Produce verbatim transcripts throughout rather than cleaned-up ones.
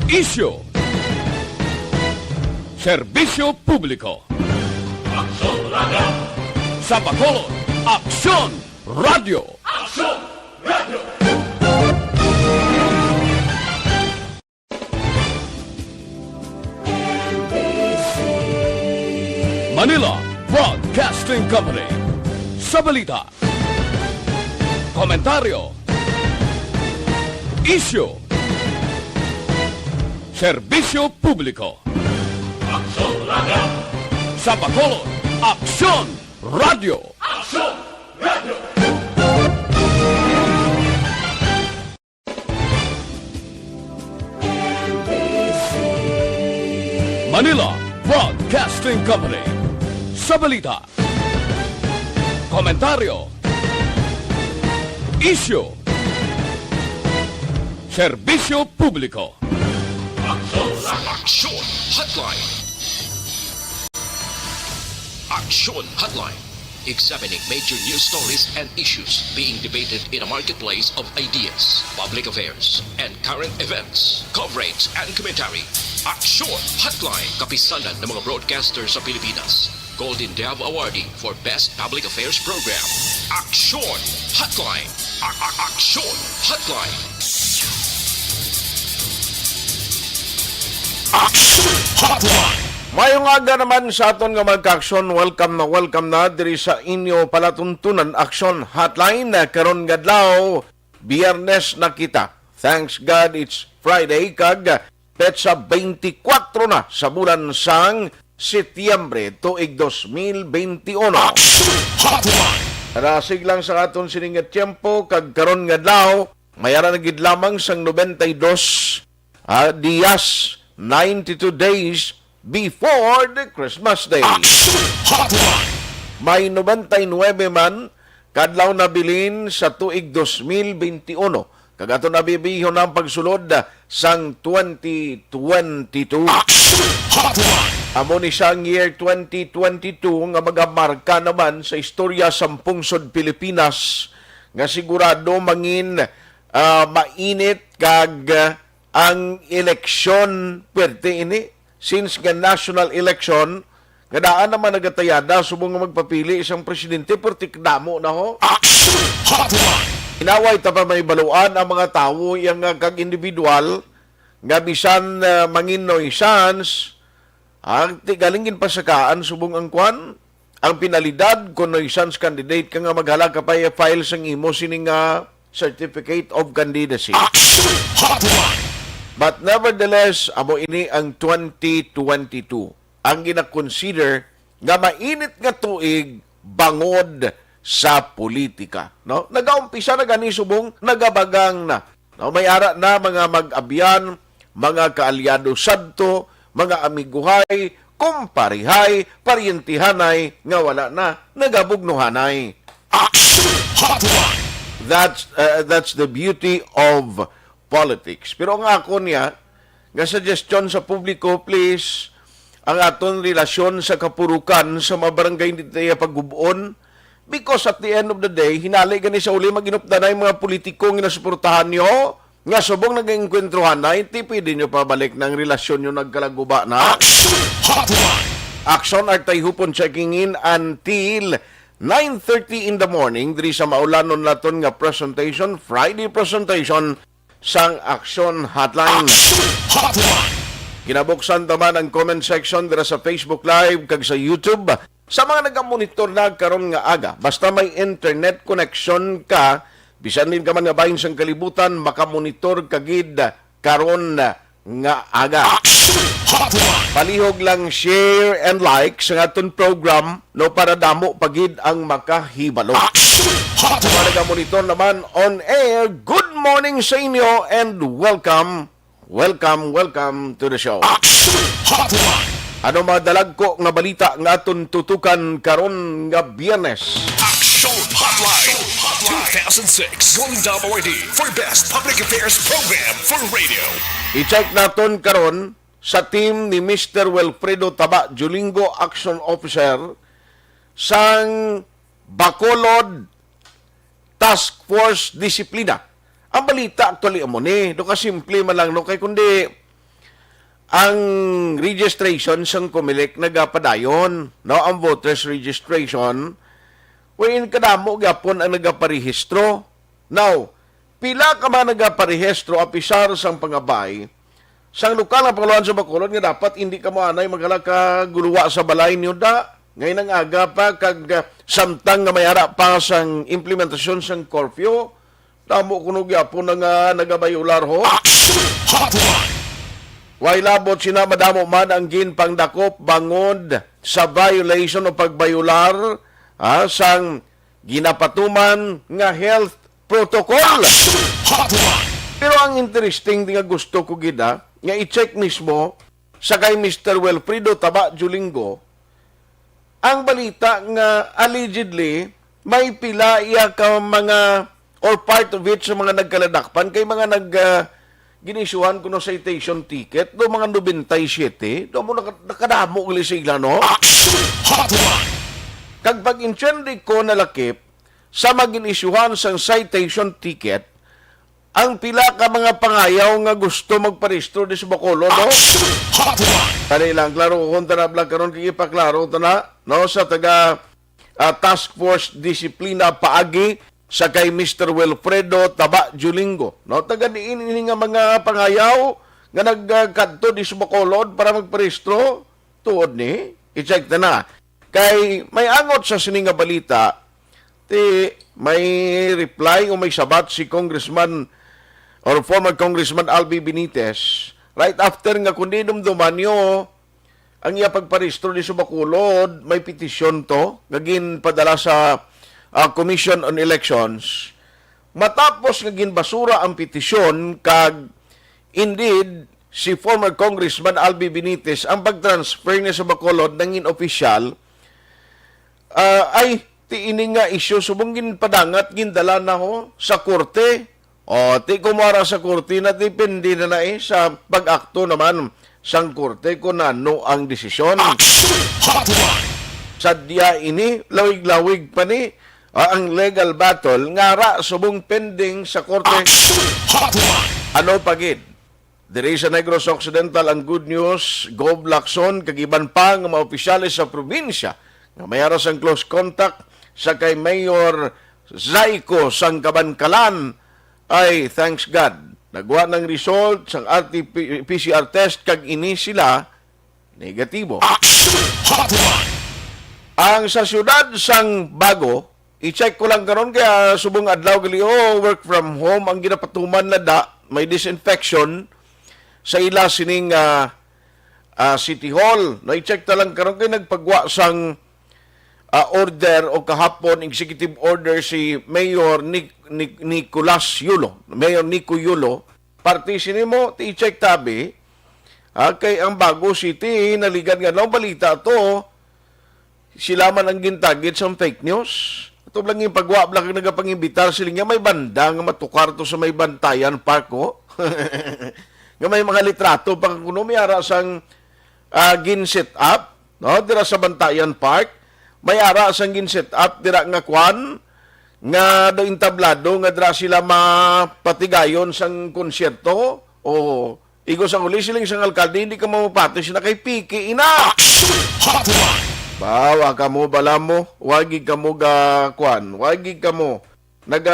Isyu. Serbisyo publiko. Aksyon Radio. Sa Bacolod, Aksyon Radio. Aksyon Radio. Manila Broadcasting Company. Sa balita, komentaryo, isyu, serbisyo publiko. Aksyon Radio. Sa Bacolod, Aksyon Radio. Aksyon Radio. Manila Broadcasting Company. Sa balita, komentaryo, isyu, serbisyo publiko. Aksyon Hotline. Aksyon Hotline. Examining major news stories and issues being debated in a marketplace of ideas, public affairs, and current events. Coverage and commentary. Aksyon Hotline. Kapisanan ng mga broadcaster sa Pilipinas. Golden Dove Awardee for Best Public Affairs Program. Aksyon Hotline. A- a- Aksyon Hotline. Aksyon Hotline. Mayong aga naman sa aton nga mga ka-aksyon. Welcome na welcome na diri sa inyo palatuntunan, Aksyon Hotline. Karon nga adlaw, Biyernes na kita. Thanks God it's Friday, kag petsa twenty-four na sa bulan sang Setyembre, tuig dos mil benti uno. Aksyon Hotline. Rasig lang sa aton sining nga tiyempo, kag karon nga adlaw, may ara na gid lamang sang nobenta y dos, ah, dias, ninety-two days before the Christmas Day. Aksyon Hotline. May nobenta y nuebe man kadlaw nabilin sa tuig dos mil benti uno, kag aton abibihon ang pagsulod sang twenty twenty-two. Aksyon Hotline. Amo ni sang year twenty twenty-two nga magamarka naman sa istorya sang pungsod Pilipinas, nga sigurado mangin, ah, mainit kag, ah, ang eleksyon. Puwerte ini, since nga national election, nga daan naman nagatayada subong nga magpapili isang presidente, puwerte damo na ho. Aksyon Hotline. Inaway ta pa may baluan ang mga tawo, yang, ah, kag individual nga bisan, ah, mangin nuisance, ang ti galing ginpasakaan subong ang kwan, ang penalidad kung nuisance candidate ka nga maghala ka pa i-file sang imo sini nga certificate of candidacy. Aksyon Hotline. But nevertheless, amo ini ang twenty twenty-two, ang gina-consider nga mainit nga tuig bangod sa politika, no? Nagaumpisa na gani subong nagabagang na, no? May ara na mga mag-abyan, mga kaalyado sadto, mga amiguhay, kumparihay, paryentihanay nga wala na nagabugnuhanay. Aksyon Hotline. That's, uh, that's the beauty of politics. Pero ang ako niya, nga suggestion sa publiko, please, ang aton relasyon sa kapurukan sa mga barangay hindi tayo pagubon. Because at the end of the day, hinali gani sa uli, maginupda na yung mga politiko nga nasuportahan nyo, nga subong nag-engkwentruhan na, hindi pwede nyo pabalik ng relasyon nyo nagkalaguba na. Action Hotline! Action Artay Hupon checking in until nine thirty in the morning diri sa maulanon naton nga presentation, Friday presentation sang Action Hotline. Action Hotline! Kinabuksan ta man ang comment section dira sa Facebook Live kag sa YouTube. Sa mga nagamonitor na karon nga aga, basta may internet connection ka, bisan din ka man nga bahin sang kalibutan, makamonitor ka gid karon nga aga. Action Hotline! Palihog lang share and like sa aton program, no, para damo pa gid ang makahibalo. Action Hotline! Mga nagamonitor naman on air, good morning sa inyo and welcome, welcome, welcome to the show. Action Hotline! Ano mga dalagko nga balita nga aton tutukan karon nga Biyernes? Action Hotline two thousand six Golden Dove Awardee for Best Public Affairs Program for Radio. I-check naton karon sa team ni Mister Wilfredo Taba Julingo, Action Officer sang Bacolod Task Force Disiplina. Ang balita actually amo ni, do ka simple man lang, no, kay kundi ang registration sang Comelec nagapadayon, no? Ang voters registration, wherein kadamo gyapon ang nagaparehistro. Now, pila ka mga nagaparehistro, apisar sang pangabay, sang lokal nga panguluhan sa Bacolod nga dapat hindi kamo anay maghala ka guluwa sa balay niyo da. Ngayon ang aga pa, kag, ah, samtang nga may ara pa sang implementasyon sang curfew, damo kuno gyapon na nga nagabayular, ho. Action Hotline! Way labot sina, madamo man ang ginpangdakop bangod sa violation o pagbayular, ah, sang ginapatuman nga health protocol. Action Hotline! Pero ang interesting nga gusto ko gid, ah, nga i-check mismo sa kay Mister Wilfredo Taba Julingo, ang balita nga allegedly may pila iya ka mga, or part of it, sa mga nagkaladakpan kay mga nag, ah, ginisyuhan kuno citation ticket do mga nobenta y siyete, do mo naka-, nakadamo gali sa ila, no? Action Hotline! Kag pag-intindi ko, nalakip, sa magin-isyuhan sang citation ticket ang pila ka mga pangayaw nga gusto magparehistro di sa Bacolod, no? Action Hotline! Dali lang, klaro ko, tana, vlog karon, kay ipaklaro tana, no, sa taga, ah, Task Force Disiplina paagi sa kay Mister Wilfredo Taba Julingo, no? Taga diin ini nga mga pangayaw nga nagkadto di sa Bacolod para magparehistro? Tuod ni, i-check ta na. Kay may angot sa sini nga balita, ti may reply o may sabat si Congressman or former Congressman Albi Benitez right after nga, kundi dumduman nyo, ang iya pagparehistro di sa Bacolod, may petisyon to nga ginpadala sa, ah, Commission on Elections. Matapos nga ginbasura ang petisyon, kag indeed si former Congressman Albi Benitez, ang pag-transfer niya sa Bacolod nangin opisyal, ah, ay, ti ini nga isyu subong ginpadangat, gindala na ho sa korte. O, ti kung mara sa korte na, depende na na, eh, sa pag-akto naman sang korte kung ano ang desisyon. Action Hotline! Sadya ini, lawig-lawig pa ni, ah, ang legal battle nga ara subong pending sa korte. Action Hotline! Ano pa gid? Diri sa Negros Occidental, ang good news, Gov Lacson kag iban pa nga mga opisyales sa probinsya nga may ara sang close contact sa kay Mayor Zaiko sang Kabankalan, ay, thanks God, nagwa ng result sang R T P C R test kag ini sila negatibo. Action Hotline! Ang sa siyudad sang Bago, i-check ko lang karon kaya subong adlaw gali, oh, work from home ang ginapatuman na da, may disinfection sa ila sining, ah, ah, City Hall. Na-check ta lang karon kay nagpagwa sang, ah, order o kahapon, executive order si Mayor Nic-, Nic-, Nicolas Yulo, Mayor Nico Yulo. Parte sini mo, ti check tabi. Ah, kay ang Bago City, naligan nga, no, balita to. Sila man ang gintagit sa fake news. Ato lang yung pagwa, bla kag nagapangimbitar sila nga may banda nga matukar to sa may Bantayan Park, oh. Nga may mga litrato pa kuno, may ara sang, ah, gin-set up, no? Dira sa Bantayan Park, may ara sang gin-set up dira nga kwan, nga do entablado nga dira sila mapatigayon sang konsyerto. O, igo sang uli, siling sang alkalde, hindi ka mamapati sila kay piki ina. Action Hotline! Bawa ka mo, bala mo, wagi ka mo ga kwan, wagi ka mo naga,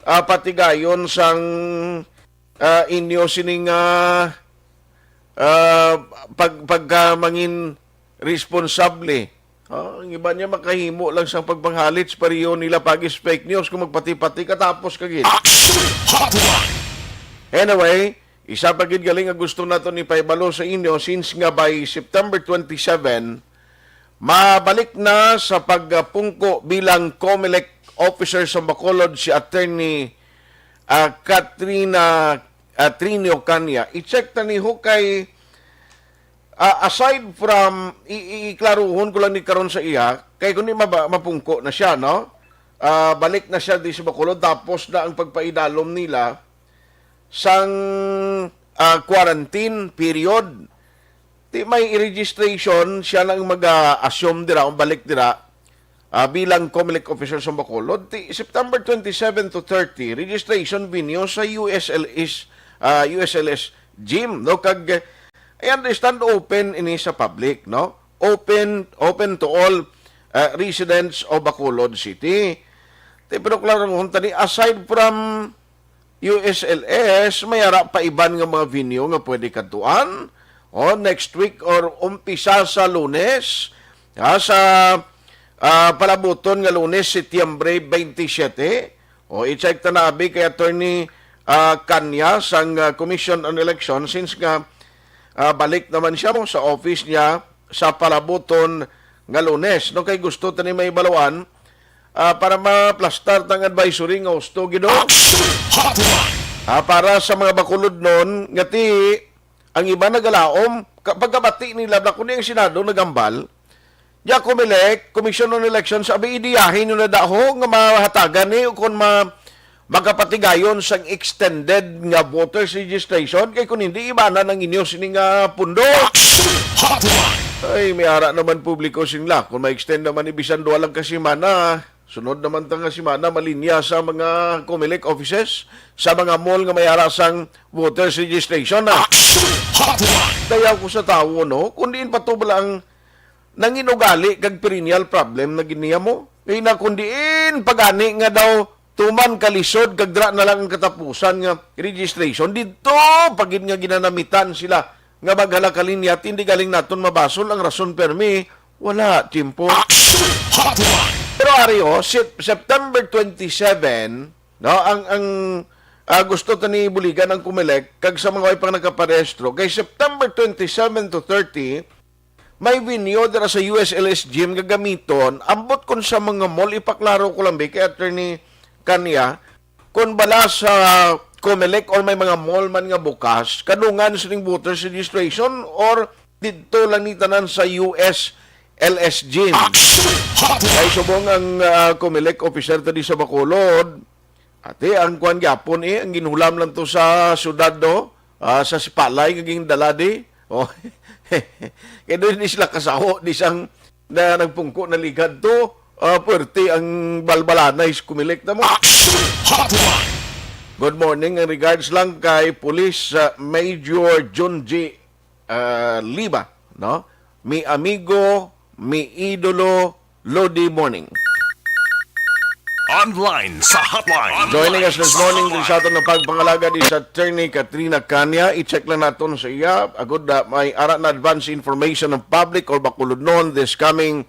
ah, patigayon sang, ah, inyo sining, ah, ah, pag-, pagka mangin responsable. Ah, ang iba niya makahimo lang sang pagpanghalit sa pareho nila pagis fake news kung magpati-pati katapos ka gid. Action Hotline! Anyway, isa pa gid galing nga gusto nato ni paibalo sa inyo, since nga by September twenty-seven, mabalik na sa pagpungko bilang Comelec officer sa Bacolod si Attorney, ah, Katrina, ah, Trinio Cania. I-check ta ni ho kay, ah, aside from, i-, i-, iklaruhon ko lang ni karon sa iya, kay kundi maba-, mapungko na siya, no? Ah, balik na siya di sa Bacolod, tapos na ang pagpaidalom nila sang, ah, quarantine period. Ti may registration, siya na ang mag-assume dira, ang balik dira, ah, bilang Comelec officer sa Bacolod. Ti September twenty-seven to thirty, registration venue sa U S L S, ah, U S L S gym, no? Kag, I understand open ini sa public, no? Open, open to all, uh, residents of Bacolod City. Ti, pero klaro mo, tani, aside from U S L S, may ara pa iban nga mga venue nga pwede kadtuan. O, next week or umpisa sa Lunes, ha, sa, ah, palabuton nga Lunes, Setyembre twenty-seven. O, i-check ta na, abi, kay Attorney, ah, Kanya sang, ah, Commission on Election, since nga, ah, balik naman siya mo sa office niya sa palabuton nga Lunes. No, kay gusto tani may baluan, ah, para maplastar tang advisory nga husto, Gido. Action Hotline! Ah, para sa mga Bacolodnon, ngati ang iba nagalaom, ka-, pagkabati nila na kundi ang Senado nagambal, ya Comelec, Commission on Elections, abi, ideyahin nyo na daho nga mahatagan ni o kung ma-, magkapatigayon sang extended nga voters registration, kay kung hindi, ibanan ang inyo sini nga pundo. Action Hotline! Ay, may ara naman publiko sila. Kung ma-extend naman ni bisan duha lang ka semana, sunod naman ta nga semana, malinya sa mga Comelec offices, sa mga mall nga may ara sang voters registration na. Action Hotline! Dayaw ko sa tawo, no? Kung diin pa to bala ang nangin ugali kag perennial problem na gid niya mo. Kay na kung diin pagani nga daw tuman kalisod kag dira na lang ang katapusan nga registration, didto pa gid nga ginanamitan sila nga maghalakalinya, hindi galing naton mabasol ang rason permi, wala, tiyempo. Action Hotline! Pero ari, oh, Sep-, September twenty-seven, no, ang, ang, ah, gusto ta ni buligan ang Comelec, kag sa mga way pang nakaparehistro, kay September twenty-seven to thirty, may venue dira sa U S L S Gym nga gamiton. Ambot kun sa mga mall, ipaklaro ko lang, bi, kay Attorney Kanya, kun bala sa Comelec or may mga mall man nga bukas, kadungan sining voters registration or didto lang ni tanan sa U S L S Gym? Action Hotline! Kay subong ang, ah, Comelec officer ta di sa Bacolod, ati, ang kuwan gyapon, eh, ang ginhulam lang to sa syudad, no? Ah, sa Sipalay nga gindala di. Oh. Kay doon di sila kasaho, di sang na nagpungko na ligad to. Ah, puwerte ang balbalanay sa Comelec na mo. Action Hotline! Good morning, and regards lang kay Police, ah, Major Junji, ah, Liba, no? Mi amigo, mi idolo, Lodi morning. Online sa hotline. Joining us this morning din sa aton nga pagpangalaga di sa Attorney Katrina Kanya. I-check lang naton sa iya. Agud na may ara na advance information ng public or Bacolodnon this coming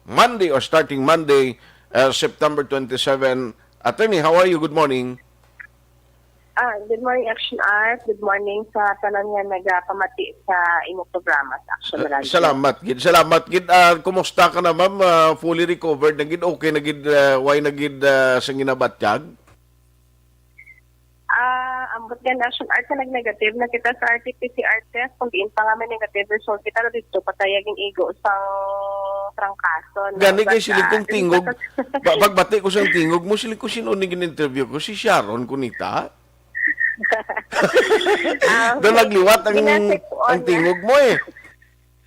Monday or starting Monday, uh, September twenty-seven. Attorney, how are you? Good morning. Ah, good morning, Action Art. Good morning sa tanan nga nagapamati sa imong programa sa Action Uh, Radio. Salamat gid. Salamat gid. Ah, kumusta ka na, ma'am? Ah, fully recovered na gid? Okay na gid? Ah, why na gid, ah, sa ginabatyag? Ah, ambot nga, Action Art, sa nag-negative na kita sa R T P C R test, kung diin pa nga may negative result kita, dito pa tayo yung igo sang trangkaso, no? Gani kay But, siling ah, kong tingog, lipat ba-, pagbati ko sa tingog mo, siling ko, sino ni gin-interview ko? Si Sharon Cunita? Ah, Doon nagliwat ang, ginasik ko ang na. Tingog mo, eh.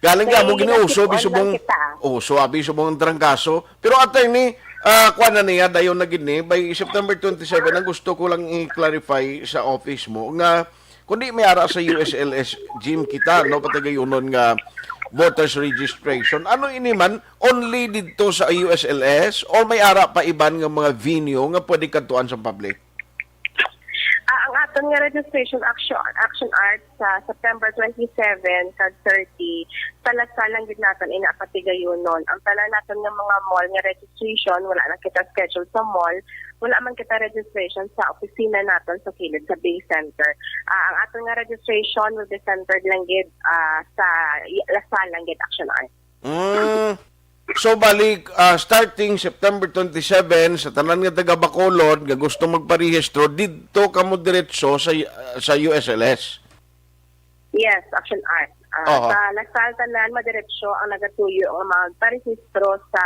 Galing ka Kay mo gini, uso, nag-keep on lang bisubong, kita. Uso, abi, subong ang trangkaso. Pero, attorney, ah, kuha na niya, dayon na gid ni. By September twenty-seven, ang gusto ko lang i-clarify sa office mo, nga, kundi may ara sa U S L S gym kita, no, patagayunon nga voters registration. Ano ini man, only dito sa U S L S, or may ara pa iban nga mga venue nga pwede kadtuan sa public? Ah, ang aton nga registration action, action art sa September twenty-seven kag thirty, sa Lasal lang gid naton ina patigayonon. Ang tanan naton nga mga mall nga registration, wala na kita schedule sa mall, wala man kita registration sa opisina naton sa kilid sa Bay Center. Ah, ang aton nga registration will be centered lang gid, ah, sa Lasal lang gid, action art. Mm. So, balik, ah, starting September twenty-seven, sa tanan nga taga Bacolod nga gusto magparehistro, didto kamo diretso sa, sa U S L S? Yes, action art. Ah, Oho. Sa Lasal, tanan, madiretso ang nagatuyo nga magparehistro sa,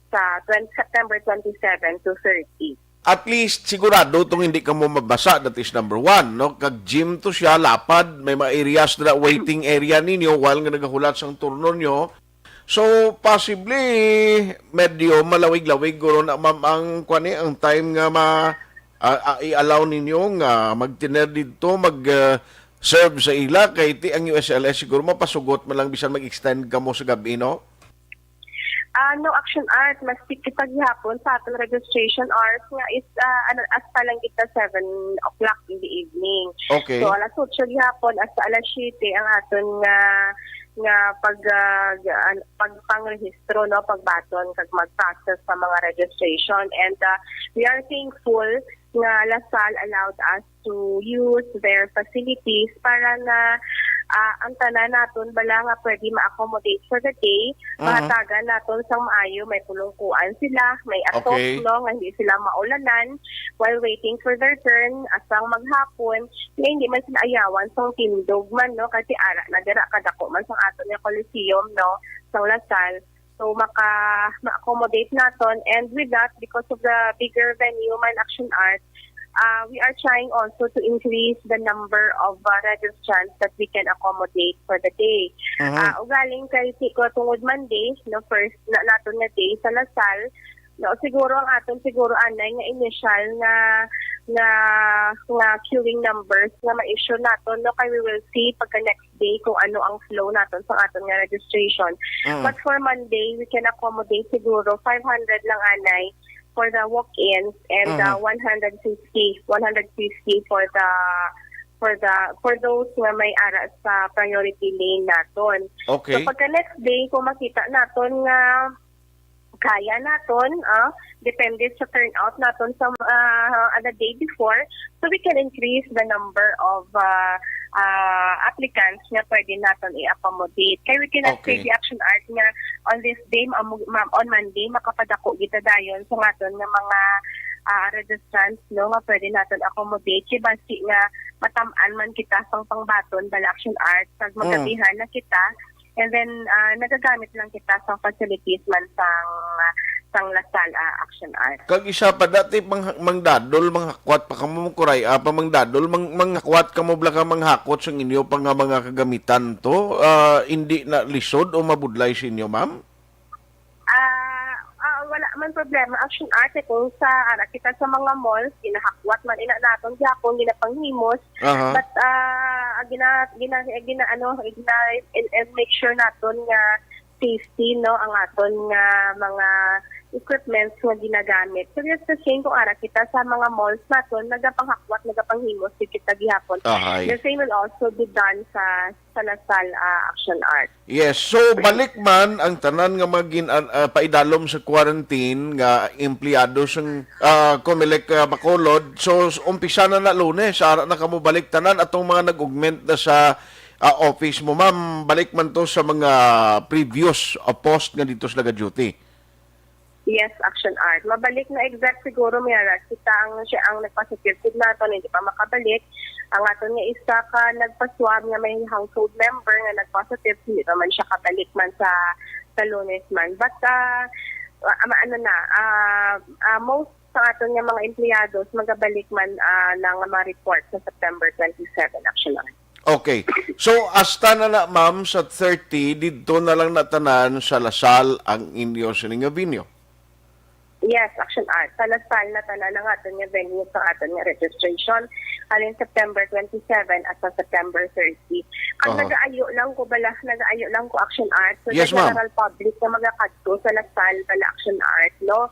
sa twenty, September twenty-seven to thirty. At least, sigurado tong hindi kamo mabasa, that is number one, no? Kag gym to siya, lapad, may mga areas na waiting area ninyo while nga nagahulat sang turno nyo. So, possibly, medyo malawig-lawig guro na, ma'am, ang, kwan, eh, ang time nga ma-, ah, ah, i-allow ninyo nga magtiner didto, mag, ah, serve sa ila, kay ti ang U S L S siguro mapasugot man lang bisan mag-extend kamo sa gab-i, no? Ah, no, Action Art, mas kita gihapon sa aton registration hours nga is, ah, ano, hasta lang kita seven o'clock in the evening. Okay. So, alas otso gihapon hasta alas siyete ang aton nga, nga pag, ah, ga-, an-, pagpangrehistro, no, pagbaton kag mag-process sa mga registration. And, ah, we are thankful nga La Salle allowed us to use their facilities para nga, ah, ang tanan naton bala nga pwede ma-accommodate for the day, Mhm. mahatagan naton sang maayo, may pulungkuan sila, may asok, Okay. no, nga hindi sila maulanan while waiting for their turn, asang maghapon, nga hindi man sila ayawan sang tindog man, no, kasi ara na dira kadako man sang aton nga Coliseum, no, sang La Salle. So, maka, ma-accommodate naton. And with that, because of the bigger venue man, Action Art, uh, we are trying also to increase the number of, uh, registrants that we can accommodate for the day. Mhm. Uh, ugaling kay si-, ko tungod Monday, no, first na naton nga day sa La Salle, no, siguro ang aton siguro anay nga initial nga, nga, nga queuing numbers nga ma-issue naton, no, kay we will see pagka next day kung ano ang flow naton sa aton nga registration. Mm. But for Monday, we can accommodate siguro five hundred lang anay for the walk-ins and, uh, Mhm. one hundred fifty, one hundred fifty for the, for the, for those nga may ara sa priority lane naton. Okay. So, pagka next day, kung makita naton nga kaya naton, ah, depende sa turnout naton sa, ah, on the day before, so we can increase the number of, ah, ah, applicants nga pwede naton i-accommodate. Kay we cannot say Okay. the Action Art nga on this day, ma-, ma-, on Monday, makapadako kita dayon sa aton nga mga, ah, registrants, no, nga pwede naton accommodate. Kay basi nga matam-an man kita sang pangbaton, bala Action Art, kag Mm. magabihan na kita, and then, ah, nagagamit lang kita sang facilities man sang, sang La Salle, ah, Action Art. Kag isa pa, dati pang-, mangdadol, manghakwat pa kamo, kuray, ah, pa mangdadol, mang-, manghakwat kamo bala ka manghakot sang inyo pa nga mga kagamitan to, ah, hindi na lisod o mabudlay sa inyo, ma'am? Ah, ah, wala man problema. Action Art, eh, kung sa, ara kita sa mga malls, ginahakwat man ina naton gihapon, ginapanghimos. Aha. But, ah, gina-, gina-, gina-, ano, gina-, and, and make sure naton nga safety, no, ang aton nga mga equipments nga ginagamit. So, just the same, kung ara kita sa mga malls naton, nagapanghakot, nagapanghimos, di kita gihapon. Ahay. The same will also be done sa, sa La Salle, ah, Action Art. Yes. So, balik man ang tanan nga mga gin-, ah, ah, paidalom sa quarantine nga empleyado sang, ah, Comelec, ah, Bacolod. So, s-, umpisa na na Lunes, ara na kamo balik tanan atong mga nag-augment na sa, ah, office mo, ma'am. Balik man to sa mga previous, ah, post nga dito sa nag-duty. Yes, Action Art. Mabalik na exact siguro, may ara kita ang, siya ang nagpositive gid naton, hindi pa makabalik. Ang aton nga isa ka nagpa-swab nga may household member nga nagpositive, hindi pa man siya kabalik man sa, sa Lunes man. But, ah, ah, ma-, ano na, ah, ah, most sa aton nga mga empleyados magabalik man, ah, na nga ma-report sa September twenty-seven, Action Art. Okay. So, hasta na na, ma'am, sa thirty, didto na lang na tanan sa La Salle ang inyo sini nga venue? Yes, Action Art. Sa La Salle na tanan ang aton nga venue sa aton nga registration. Halin September twenty-seven at sa September thirty. Ang Aha. nagaayo lang ko bala, nagaayo lang ko, Action Art. So, Yes, sa ma'am. general public na magakadto sa La Salle bala, Action Art, no?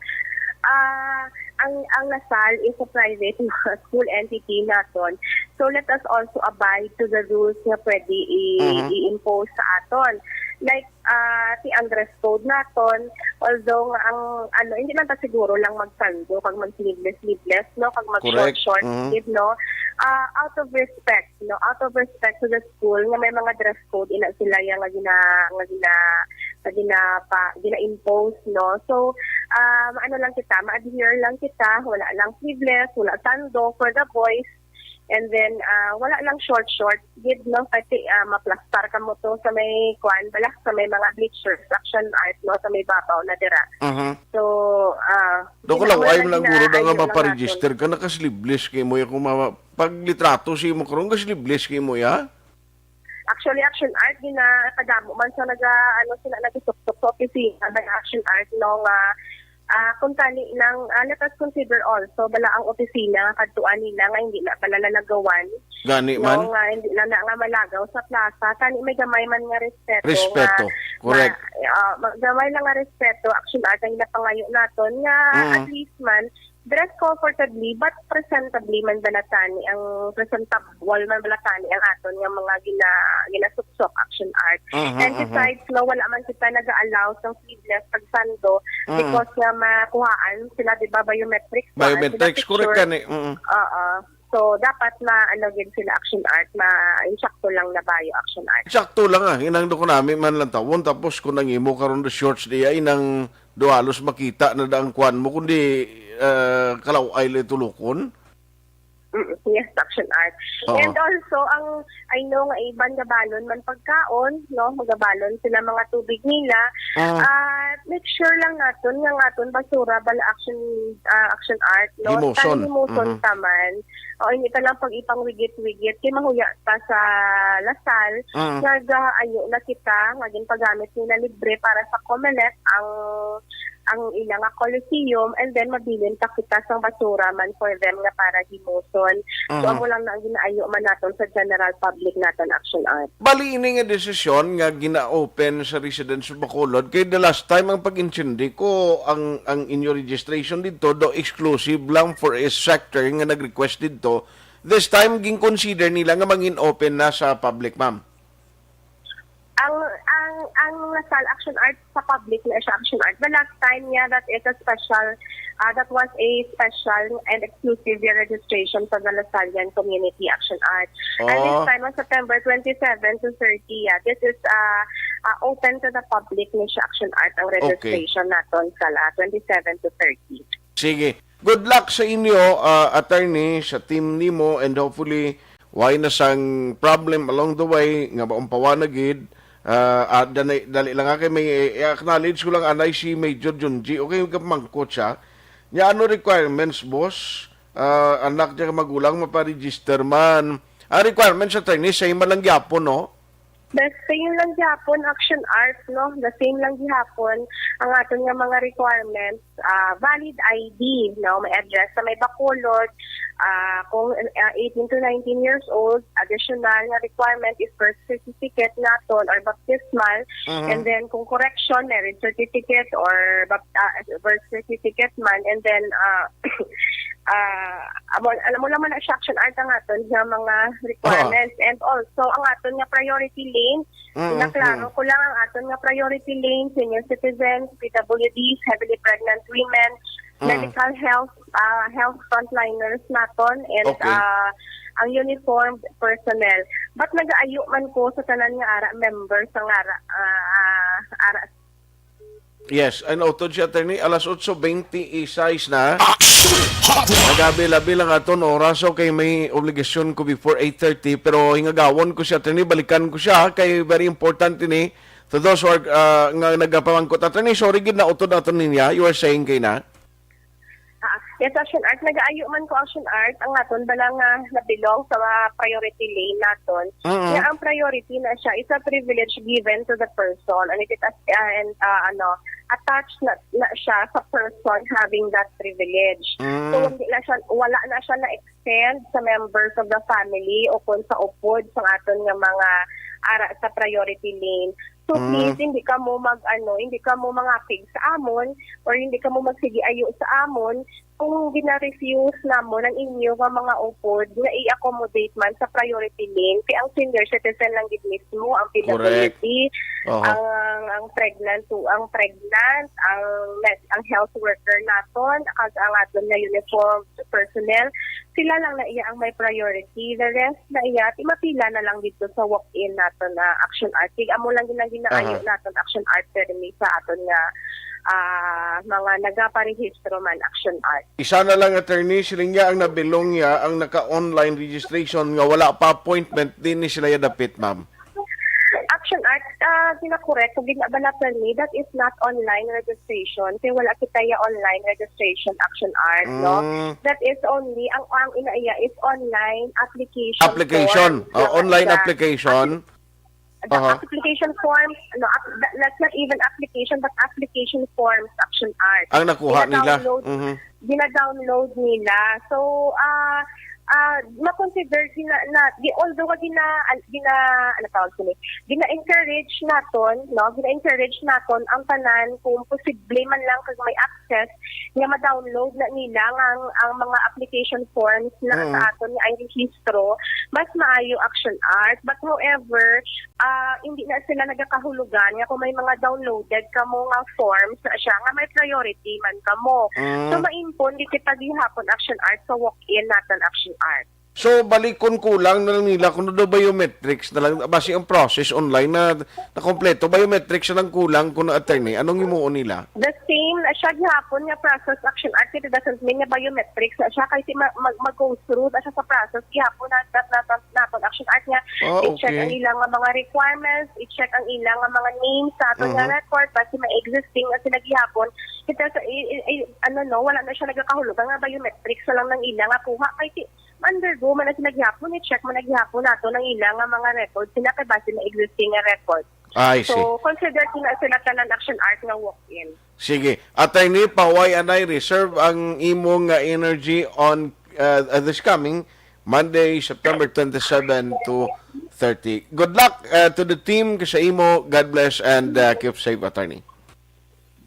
Ah, ang, ang La Salle is a private school entity naton. So, let us also abide to the rules nga pwede i-, Mhm. i-impose sa aton. Like, ah, ti ang dress code naton, although nga ang, ano, hindi man ta siguro lang magsando kag mag-sleeveless, sleeveless, no? Kag Correct. mag-short, short, Mhm. sleeve, no? Ah, out of respect, no? Out of respect to the school nga may mga dress code, ina sila yang nga gina-, nga gina-, nga ginapa-, gina-impose, no? So, um, ano lang kita, ma-adhere lang kita, wala lang sleeveless, wala sando for the boys, and then, ah, wala lang short, short, gid, no? Kasi, ah, maplastar kamo to sa may, kwan, bala, sa may mga bleachers, Action Art, no? Sa may babaw na dira. Mhm. So, ah, Do ko gina-, lang, wala ay lang lang guro na nga gina-, nga ano lang maparegister naton. Ka, naka-sleeveless kay mo, ya, kung ma-, pag litrato si mo karon, ga-sleeveless kay mo, ya? Actually, Action Art, gina-, kadamo man sa naga-, ano, sila nagasuksok sa opisina ng Action Art, no, nga, Ah, kung tani lang, ah, let us consider also bala ang opisina nga kadtuan nila nga hindi na bala lalagawan, Gani no, man? Nga hindi na, na nga malagaw sa plaza. Tani may gamay man nga respeto. Respeto. Nga, correct. Ma, ah, ma, gamay lang nga respeto, Action Art, ang ginapangayo naton nga, mm, at least man dress comfortably but presentably man bala tani ang presentable man bala tani ang aton nga mga gina, ginasuksok, Action Art. Mhm, and besides, no, wala man kita nag-allow sang sleeveless pag sando, mhm, because nga makuhaan sila, di ba, biometrics, kuhaan sila. Biometrics, correct picture. Gani. Mm. Oo. So, dapat ma, ano, gid sila, Action Art, ma, insakto lang na bio, Action Art. Sakto lang, ah, hinangdo ko nami man lang tawon, tapos kung ang imo karon the shorts diay nang duhalos makita na da ang kwan mo, kundi, ah, kalaw-ay lang tulukon. Mm, yes, Action Art. Oh. And also, ang, I know nga iban gabalon man pagkaon, no? Magabalon sila mga tubig nila. Ah. Ah, make sure lang naton nga ang aton basura bala, Action, ah, Action Art, no? Himuson. Tan himuson, mhm, taman. O, hindi ta lang pag ipangwigit-wigit kay mahuya ta sa Lasal, mm, nga gaayo na kita nga ginpagamit nila libre para sa Comelec ang, ang ila nga Coliseum, and then mabilin pa kita sang basura man for them nga para himuson. So, mhm, amo lang na ang ginaayo man naton sa general public naton, Action Art. Bali, ini nga desisyon nga gina-open sa Residents of Bacolod, kay the last time ang pag-intindi ko, ang, ang inyo registration dito do exclusive lang for a sector nga nag-request dito. This time, gin-consider nila nga mangin open na sa public, ma'am. Ang, ang, ang Lasal Action Art sa public na siya, Action Art. The last time niya, that is a special, ah, that was a special and exclusive registration for the Lasallian community, Action Art. And this, oh, time was September twenty-seven to thirty. Yeah. This is, ah, ah, open to the public ni siya, Action Art, ang, okay, registration naton sa, ah, twenty-seven to thirty. Sige. Good luck sa inyo, ah, attorney, sa team nimo, and hopefully, way na sang problem along the way, nga maumpawan na gid. Ah, ah, dali, dali lang, ah, kay may, i-acknowledge ko lang, anay si Major Junji. Okay, kapamangkot siya. Nya, ano requirements, boss? Ah, anak niya magulang, maparegister man. Ang requirements, attorney, same man lang gyapon, no? The same lang gihapon, Action Art, no? The same lang gihapon ang aton nga mga requirements, ah, valid I D, no? May address sa may Bacolod, ah, kung, ah, eighteen to nineteen years old, additional nga requirement is birth certificate naton or baptismal, mhm, and then kung correction, marriage certificate or bap-, ah, birth certificate man, and then, ah, ah, amo, alam mo naman na siya, Action Art, ang aton nga mga requirements. Oo. And also, ang aton nga priority lane, mm, naklaro ko lang, ang aton nga priority lane, senior citizens, P W Ds, heavily pregnant women, mm, medical health, ah, health frontliners naton, and, okay, ah, ang uniformed personnel. But nagaayo man ko sa tanan nga ara members nga ara, ah, ara Yes, and utod si attorney, alas otso bente y seis na. Action Hotline! Nagabi-labi lang aton oras, okay, may obligasyon ko before eight thirty, pero hingagawon ko si attorney, balikan ko siya, kay very important ini. To those who are, ah, nga nagapamangkot, attorney, sorry gid, nautod naton niya, you are saying kay na? Ah, yes, Action Art. Nagaayo man ko, Action Art, ang aton bala nga nabilong sa mga priority lane naton. Mm-mm. Nga ang priority na siya is a privilege given to the person. And it is, ah, and, ah, ano, attached na, na siya sa person having that privilege. Mm. So, hindi na siya, wala na siya na-extend sa members of the family o kung sa upod sa aton nga mga ara sa priority lane. So, mm, please, hindi kamo mag, ano, hindi kamo mangapig sa amon or hindi kamo magsigi ayo sa amon kung gina-refuse namon ang inyo nga mga upod nga i-accommodate man sa priority lane. Kay ang senior citizen lang gid mismo, ang, correct, P W D, oho, ang, ang pregnant to, ang pregnant, ang med-, ang health worker naton, kag ang aton nga uniformed personnel, sila lang na iya ang may priority. The rest na iya, ti mapila na lang dito sa walk-in naton na Action Art. Kay amo lang gid ang ginaayo, aha, naton Action Art permi sa aton nga, ah, mga nagaparehistro man, Action Art. Isa na lang, attorney, siling niya ang nabilong niya ang naka-online registration nga wala pa appointment, di ni sila ya dapit, ma'am. Action Art, ah, gina-correct ko gid na bala permi, that is not online registration. Kay wala kita ya online registration, Action Art, no? Mm. That is only, ang, ang inaiya is online application, application form. Oh, na online siya. Application. Application. The Aha. application forms, no, ap-, the, not, not even application, but application forms, Action Art. Ang nakuha nila. Gina-download, Mhm. gina-download nila. So, ah, ah, ma-consider gina-, na, di, although nga gina-, an-, gina-, ano tawag sini? Gina-encourage naton, no? Gina-encourage naton ang tanan kung posible man lang kag may access nga ma-download na nila nga ang, ang mga application forms na Mm. sa aton nga ay rehistro, mas maayo, Action Art. But however, ah, hindi na sila nagakahulugan nga kung may mga downloaded kamo nga forms na siya nga may priority man kamo. Mm. So, maimpon di kita gihapon, Action Art, sa walk-in naton, Action Art. So, balikon, kulang na lang nila kung ano daw biometrics na lang, basi ang process online na nakompleto. Biometrics na lang kulang, kuno, attorney. Anong himuon nila? The same na siya gihapon nga process, Action Art, it doesn't mean nga biometrics na siya, kay si ma-, mag-, mag-go through na siya sa process gihapon na, na, na, na, naton, Action Art, nga Ah, i-check okay. ang ilang nga mga requirements, i-check ang ilang nga mga names sa aton nga Mhm. record, basi may existing na sila gihapon. Ito sa, i-, i-, i-, ano, no, wala na siya nagakahulugan nga biometrics na lang ang ilang nga kuha. Kay si, undergo man na sila gihapon, i-check man na gihapon nato ang ilang nga mga records sila kay base na existing nga record. I see. So, consider ko na sila tanan, Action Art, nga walk-in. Sige. Attorney, pahuway anay, reserve ang imong, uh, energy on, uh, uh, this coming Monday, September twenty-seven to thirty. Good luck, uh, to the team, kay sa imo. God bless and, uh, keep safe, attorney.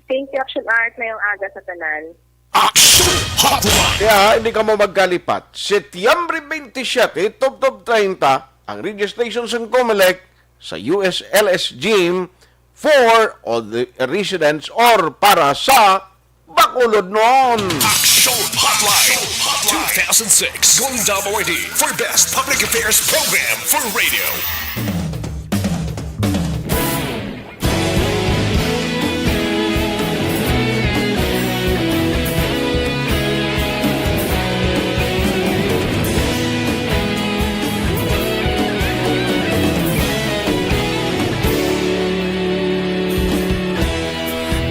Thank you, Action Art. Mayong aga sa tanan. Action Hotline. Kaya hindi ka mo magkalipat. Setyembre twenty-seven, tubtob treinta, ang registration sa Comelec sa U S L S Gym for all the residents or para sa Bacolodnon. Action Hotline two thousand six Golden W R D for Best Public Affairs Program for Radio.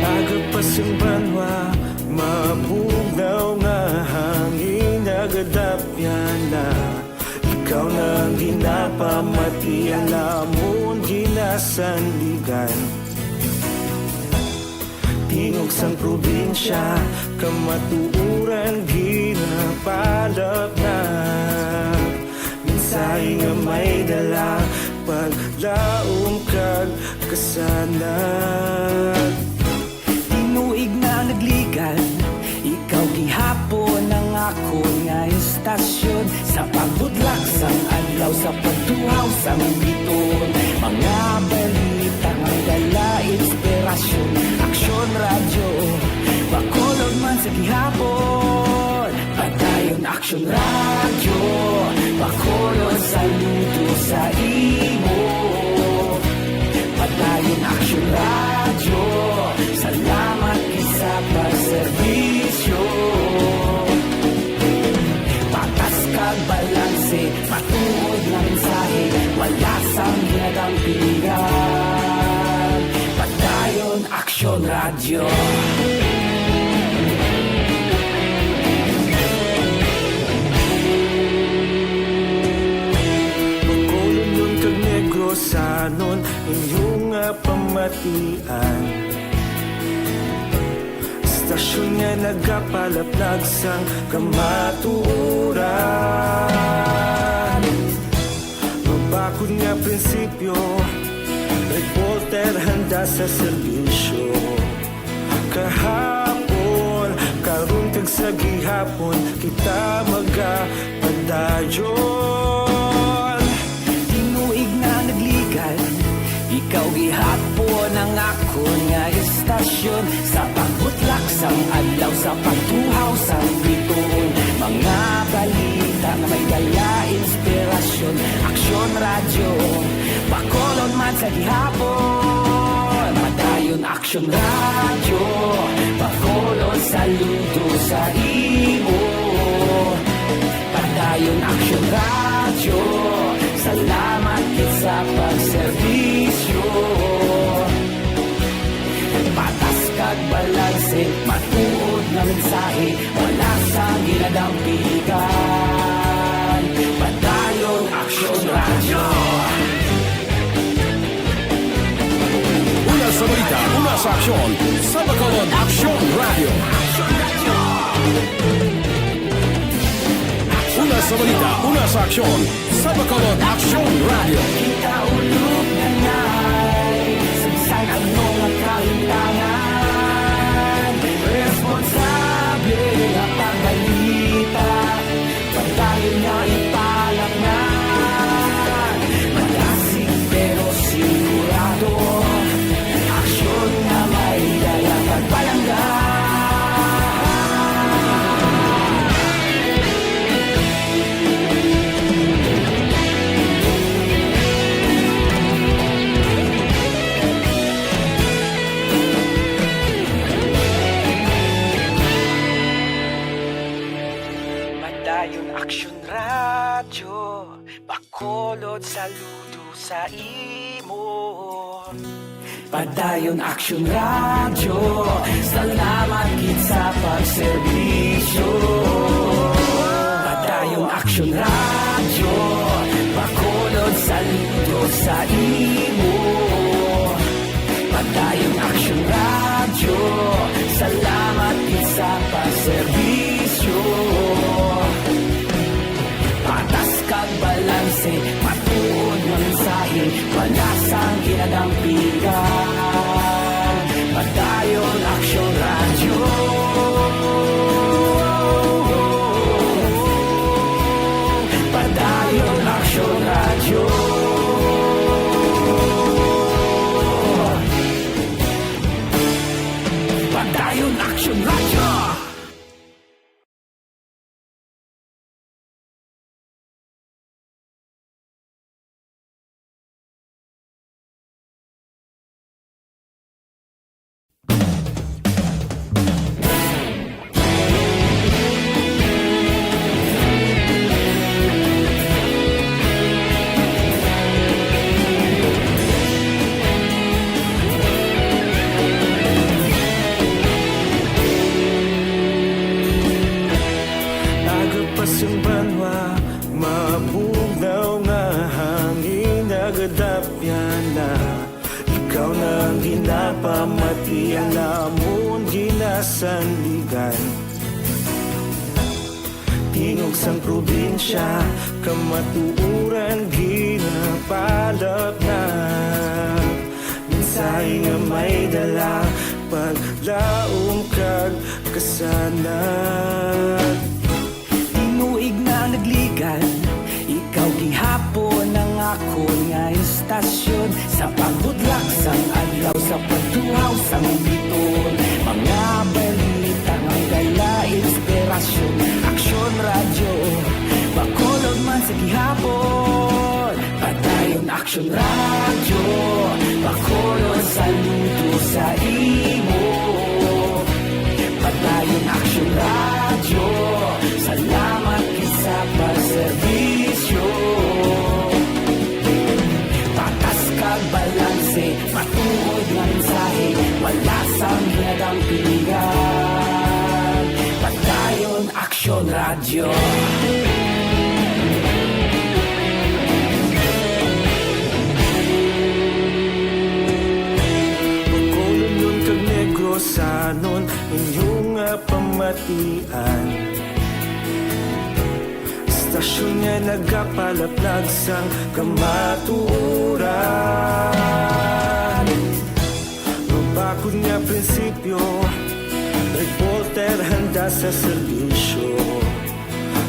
Aga pa sing banwa, mabugnaw nga hangin, nagadapyan na. Ikaw na ang ginapamati, ang amon ginasandigan. Tingog sang probinsya, kamatuoran ginapalap na. Mensahe nga may dala, paglaom kag kasanag. Tinuig na nagligan, ikaw gihapon ang akon nga istasyon. Sa pagbutlak sang adlaw, sa pagtuhaw sang bituon, mga balita nga dala inspirasyon. Aksyon Radyo, Bacolod man sa gihapon. Padayon Aksyon Radyo, Bacolod, saludo sa imo. Padayon Aksyon Radyo, salamat gid sa pagserbisyo. Patas kag balanse, matuod nga mensahe, wala sang ginadampigan. Padayon Aksyon Radyo. Bacolodnon kag Negrosanon, inyo nga pamatian. Istasyon nga nagapalaplag sang kamatuoran. Mabakod nga prinsipyo, reporter handa sa serbisyo. Kahapon, karon kag sa gihapon, kita magapadayon. Tinuig na nagligan, ikaw gihapon ang akon nga istasyon. Sa pagbutlak sang adlaw, sa pagtuhaw sang bituon, mga balita nga may dala inspirasyon. Aksyon Radyo, Bacolod man sa gihapon. Padayon Aksyon Radyo, Bacolod, saludo sa imo. Padayon Aksyon Radyo, salamat gid sa pagserbisyo. Patas kag balanse, matuod nga mensahe, wala sang ginadampigan. Padayon Aksyon Radyo. Aksyon sa Bacolod Aksyon Radio. Una sa balita, una sa aksyon sa Bacolod Aksyon Radio. Kita ulog na na'y sagsay ang mga kahintangan. Responsable nga pagbalita. Padayon nga ipalaknag, malasig pero sigurado. Aksyon nga may dala kag palangga. Padayon Aksyon Radyo, Bacolod, saludo sa imo. Padayon Aksyon Radyo, salamat gid sa pagserbisyo. Padayon Aksyon Radyo, Bacolod, saludo sa imo. Padayon Aksyon Radyo, salamat gid sa pagserbisyo. Patas kag balanse, matuod nga mensahe, wala sang ginadampigan. Padayon Aksyon Radyo. Padayon Aksyon Radyo. Padayon Aksyon Radyo. Aga pa sang banwa, mabugnaw nga hangin, nagadapyan na. Ikaw na ang ginapamati, ang amon ginasandigan. Tingog sang probinsya, kamatuoran ginapalapnag. Mensahe nga may dala, paglaom kag kasanag. Tinuig na nagligad, ikaw gihapon ang akon nga istasyon. Sa pagbudlak sang adlaw, sa pagtuhaw sang bituon, mga balita nga may dala inspirasyon. Aksyon Radyo, Bacolod man sa gihapon. Padayon Aksyon Radyo, Bacolod, saludo sa imo. Padayon Aksyon Radyo, salamat gid sa pagserbisyo. Patas kag balanse, matuod nga mensahe, wala sang ginadampigan. Padayon Aksyon Radyo. Bacolodnon kag Negrosanon, inyo nga pamatian. Istasyon nga nagapalaplag sang kamatuoran. Mabakod nga prinsipyo, reporter handa sa serbisyo.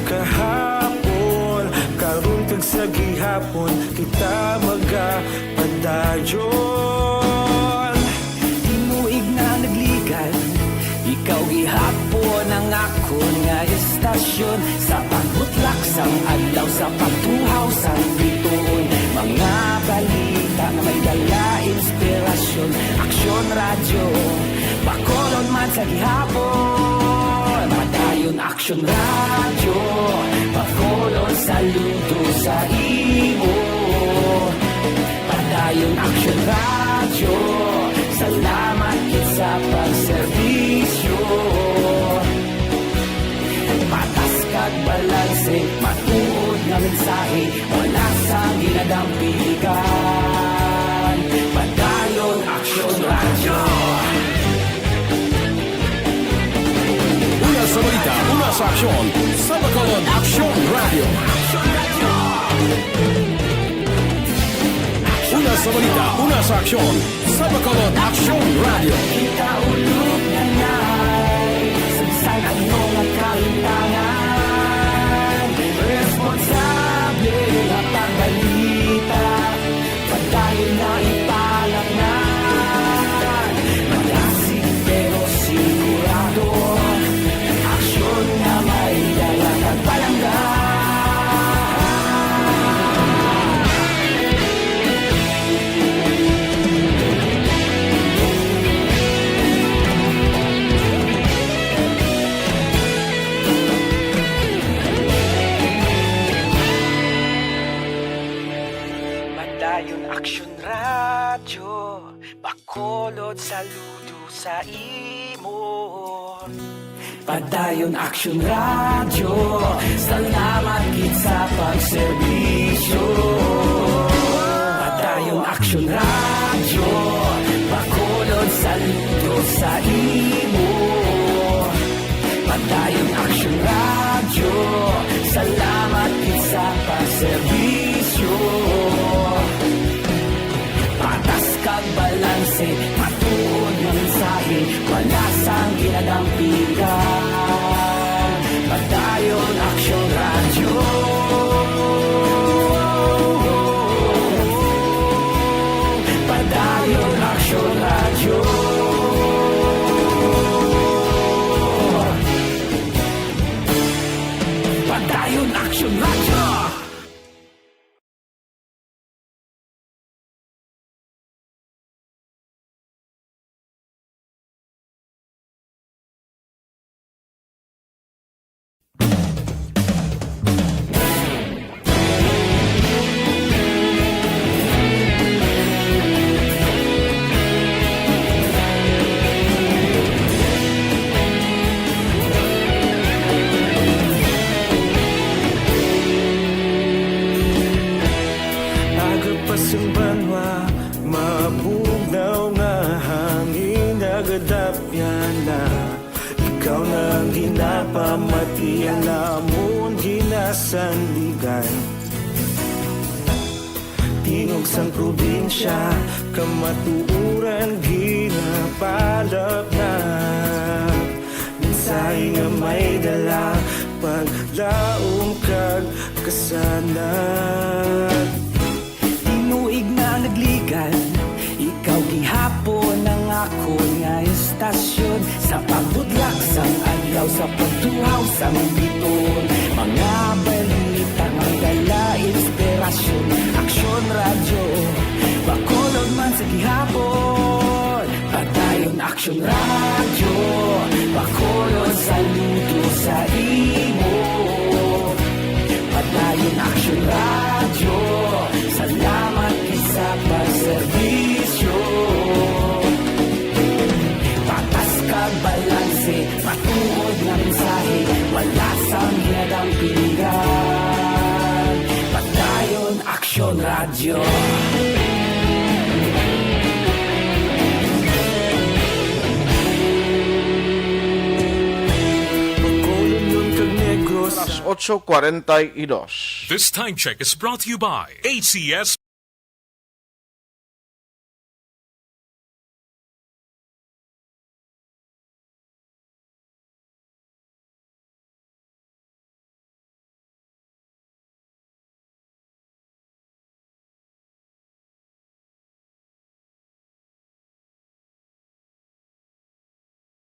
Kahapon, karon kag sa gihapon, kita magapadayon. Tinuig na nagligad, ikaw gihapon ang akon nga istasyon. Sa pagbutlak sang adlaw, sa pagtuhaw sang bituon, mga balita nga may dala inspirasyon. Aksyon Radyo, Bacolod man sa gihapon. Padayon Aksyon Radyo, Bacolod, saludo sa imo. Padayon Aksyon Radyo, salamat gid sa pagserbisyo. Patas kag balanse, matuod nga mensahe, wala sang ginadampigan. Padayon Aksyon Radyo. Sa aksyon, sa Bacolod Aksyon Radio. Una sa balita, una sa aksyon, sa Bacolod Aksyon Radio. Ikaulog na ngay, sagsag ang mga kalintangan. Responsable na pagbalita. Padayon na ipalaknag. Malasig pero sigurado. Aksyon nga may dala kag palangga. Padayon Aksyon Radyo, Bacolod, saludo sa imo. Padayon Aksyon Radyo, salamat gid sa pagserbisyo. Padayon Aksyon Radyo, Bacolod, saludo sa imo. Padayon Aksyon Radyo, salamat gid sa pagserbisyo. Patas kag balanse, matuod nga mensahe, wala sang ginadampigan. Padayon Aksyon Radyo. Padayon Aksyon Radyo. Padayon Aksyon Radyo. Aga pa sang banwa, mabugnaw nga hangin, nagadapyan na. Ikaw na ang ginapamati, ang amon ginasandigan. Tingog sang probinsya, kamatuoran ginapalapnap. Mensahe nga may dala, paglaom kag kasanag. Tinuig na nagligan, ikaw gihapon ang akon nga istasyon. Sa pagbudlak sang adlaw, sa pagtuhaw sang biton, mga balita nga dala inspirasyon. Aksyon Radyo, Bacolod man sa gihapon. Padayon Aksyon Radyo, Bacolod, saludo sa imo. Padayon Aksyon Radyo, salamat gid sa pagserbisyo. Patas kag balanse, matuod nga mensahe, wala sang ginadampingan. Padayon Aksyon Radyo. Bacolod kag Negros. Alas otso cuarenta y dos. This time check is brought to you by A C S.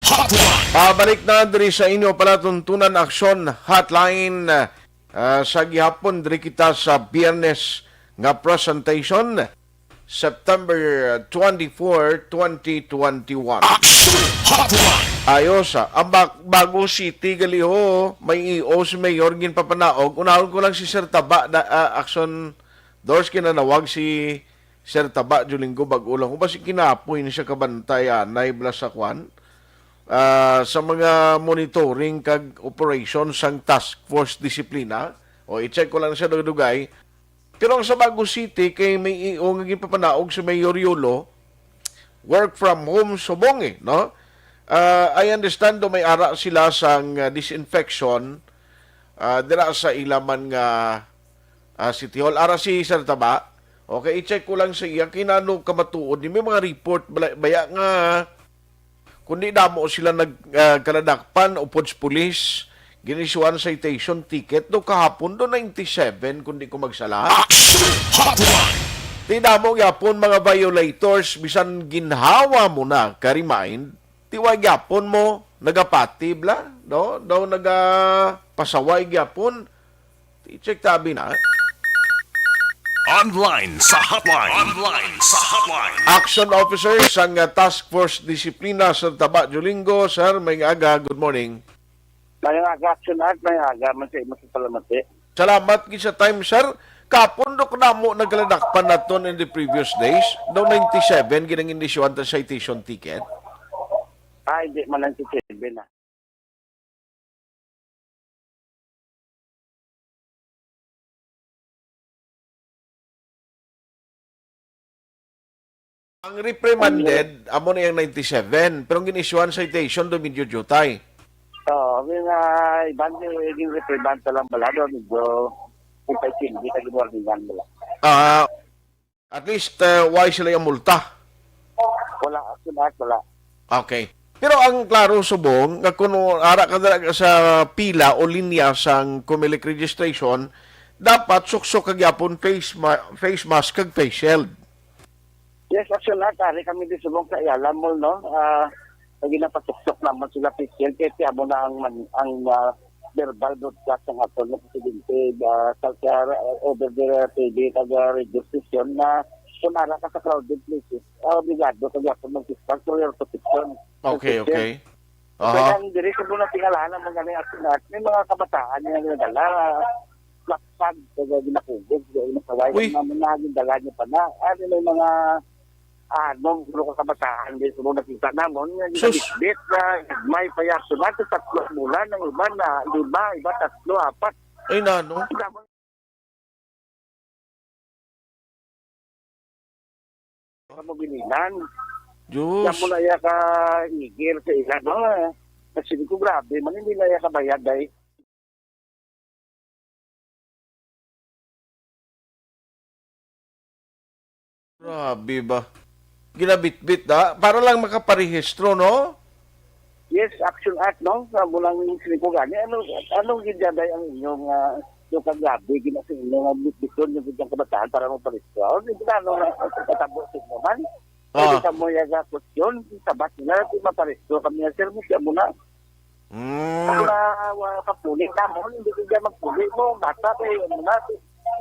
Hotline. Pabalik na diri sa inyo palatuntunan, Aksyon Hotline. Ah, sa gihapon, diri kita sa Biyernes nga presentation, September twenty-four, twenty twenty-one. Action Hotline. Ayos, ah. Ang Bag-, Bago City, gali ho, may E O si Mayor ginpapanaog. Unahon ko lang si Sir Taba, na, ah, Action Doors, kinanawag si Sir Taba Julinggo, bag-o lang. Kung basi kinapoy ni siya kabantay, anay, bala sa kwan, ah, sa mga monitoring kag operation sang Task Force Disiplina. O, i-check ko lang siya dugay-dugay. Pero ang sa Bago City, kay may E O nga ginpapanaog si Mayor Yolo, work from home subong eh, no? Ah, I understand do may ara sila sang, ah, disinfection, ah, dira sa ila man nga, ah, City Hall. Ara si Sir Taba. Okay, i-check ko lang sa iya kinano kamatuod ni may mga report bala-, baya nga kundi damo sila nag, ah, kaladakpan upod sa pulis, ginisyuhan citation ticket do kahapon do ninety-seven, kundi ko magsala. Action Hotline! Ti damo gyapon mga violators, bisan ginhawa mo na ka-remind, ti wa gyapon mo nagapati bla, no? Daw nagapasaway gyapon. Ti check tabi na. Online sa hotline. Online sa hotline. Action Officer sang, uh, Task Force Disiplina sa Taba Jolingo. Sir, may aga. Good morning. Mayong aga, Action Art. Mayong aga man sa imo sa palamati. Salamat gid sa time, sir. Kapon do ko namo nagkaladakpan naton in the previous days. Daw ninety-seven ginang-inisyuhan ta citation ticket. Ah, hindi man ninety-seven, ah. Ang reprimanded, amo na yung ninety-seven, pero ang gin-issuehan citation do medyo jutay. Oo, yung, ah, iban yung, yung reprimand ka lang bala do, medyo kung pa hindi ka ginwarningan bala. Ah, at least, uh, why sila yung multa? Wala, actually, wala. Okay. Pero ang klaro subong nga kuno ara ka dira sa pila o linya sang Comelec registration, dapat suksok ka gyapon face ma-, face mask kag face shield. Yes, actually, ari kami di subong sa Ayala Mall, no? Ah, lagi napasuksok naman sila face shield kay amo na ang man-, ang, ah, verbal broadcast ng aton nga presidente, ah, sa, sa, ah, over the T V kag, ah, radio station na kung ara ka sa crowded places, ah, obligado ka gyapon mag-distance for your protection. Okay, okay. Kaya ang diri sa muna tingalahan ang mga ni at may mga kabataan nga nagdala, lapsag, kaya ginakugog, kaya ginasaway, Uy. Ang mga naging dala niya pa na. Ano may mga, ah, nung puro ka kabataan, di ko nakita namon, nga Sus. Ginabitbit na may payaso na, sa tatlo ang bulan, ang iba na, lima, iba tatlo, apat. Ay, nano? Ang damo. Kamobilinan. Diyos. Kaya mo na iya ka igil sa ila, no? Kasi di ko grabe, man, hindi na iya kabayad, ay. Grabe ba? Ginabitbit, ha? Para lang makaparehistro, no? Yes, Action Art, no? Sa bulang sini ko gani. Ano, ano gid, Jaday, ang inyong, ah, yung kagabi, gina sa inyong, ah, bitbiton yung gid ang kabataan para magparehistro? Ano gid, ano, ang katabo sa inyo man? Ah. Pwede ka mo yung, ah, question, sabat nila, kung maparehistro kami, sir, mo siya muna. Mm. Ako na, wa, kapuli namon, hindi ko dyan magpuli mo, bata, kay, ano na,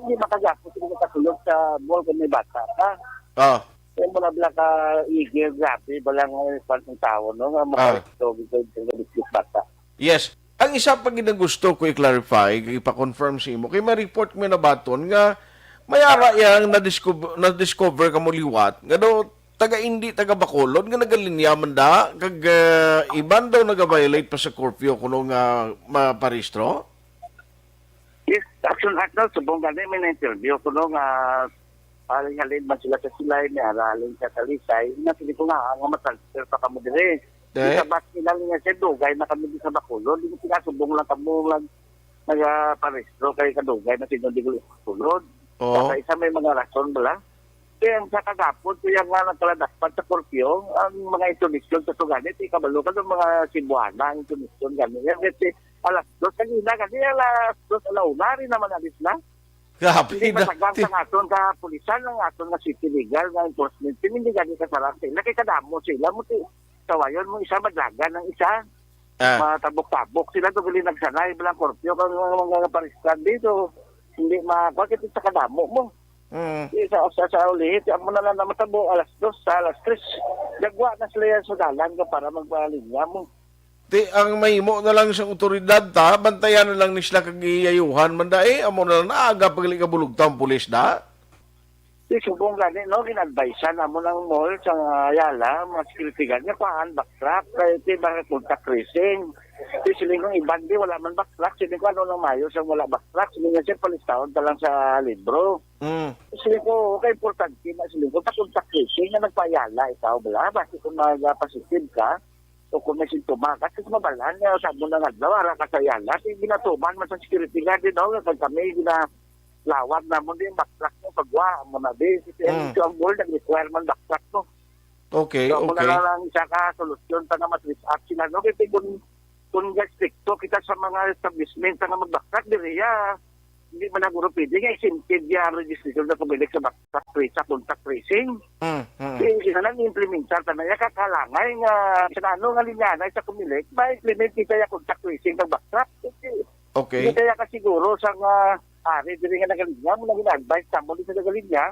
hindi makagapos yung kasulog sa mall kung may bata ka. Ah. Kaya mo na bala ka igil, grabe, bala nga response ng tao, no, nga Ah. Makaresto, gito, gito, gito, bata. Yes. Ang isa pa gid nga gusto ko i-clarify, kag ipa-confirm sa imo, kay may report may nabaton nga may ara yang nadiscover, nadiscover ka mo liwat, nga daw taga Indi, taga Bacolod, nga nagalinya man da, kag, ah, iban daw nag-violate pa sa curfew, kuno nga maparehistro? Yes, Action Art, no, subong gani, may na-interview ko, no, nga halin-halin man sila sa Silay, may halin sa Talisay, nga sige ko nga, nga matransfer pa kamo dire. Eh? Sa bus nila nga siya, dugay na kami di sa Bacolod, di ko pinasubong lang kamo, nag-, nagaparehistro kay kadugay na sino di ko Bacolod. Oo. Sa isa may mga rason bala. Kaya ang sa kagapon, kaya nga nagkaladakpan sa curfew, ang mga introduction sa tugani, di kabalo ka ng mga Cebuana, ang introduction gani. Yan, kasi alas dos, kanina, kasi alas dos, ala una, rin naman alis na. Grabe Hindi na. Masagang Ti- sa aton kapulisan, ang aton nga city legal, nga enforcement team, hindi gani kasarang sila. Kay kadamo sila, mo ti, tawayon mo isa, madlagan ang isa. Ah. Matabok-tabok sila, to gali nagsanay, bilang korpyo, kang mga, mga paristan dito. Hindi ma-, bakit sa kadamo mo? Mm. Di sa, sa, sa ulihi, ti amo na lang na matabo, alas dos, sa alas tres. Gagwa na sila yan sa dalan ko para magpalinya mo. Ti, ang mahimo na lang sa otoridad ta, bantayan na lang ni sila kag iyayuhan man da, eh, amo na lang, naaga pa gali kabulog ta ang pulis da. Di subong gani, no, gin-advise-an amo ng mall sa Ayala, mga security guard, nga kuhaan, backtrack, kay ti ba contact tracing. Di siling kong iban, di, wala man backtrack, siling ko ano nang mayo sa wala backtrack, siling nga siya, palistahon ta lang sa libro. Mm. Siling ko, okay, importante na, siling ko, ta contact tracing nga nagpa-Ayala, ikaw, bala, basta kung mag-positive ka, o kung may sintomas. At least mabalaan niya sa amo nga adlaw, ara ka sa iyala. Di ginatuman man sa security guard, you know, kag kami, ginalawag namon, di, backtrack mo, pagwa, amo na, di. Kasi ang, Mm. ang board, nag-require man backtrack mo. Okay, So, amo na okay. lang, lang isa ka solusyon para ma-trace up sila, no? Kasi kung, kung estrikto kita sa mga establishment nga mag-backtrack, diri, ah, hindi man na guro pwede nga exempted ya ang registration sa Comelec sa backtrack trace, sa contact tracing. Mm, mm. Kaya sila nang implementar ta na ya kakalangay nga sa ano nga linya na sa Comelec, ma-implement kita ya contact tracing sa backtrack. Okay. Hindi kaya ka siguro sa nga ari diri nga nagalinya, mo na gina-advise sa mo di sa nagalinya,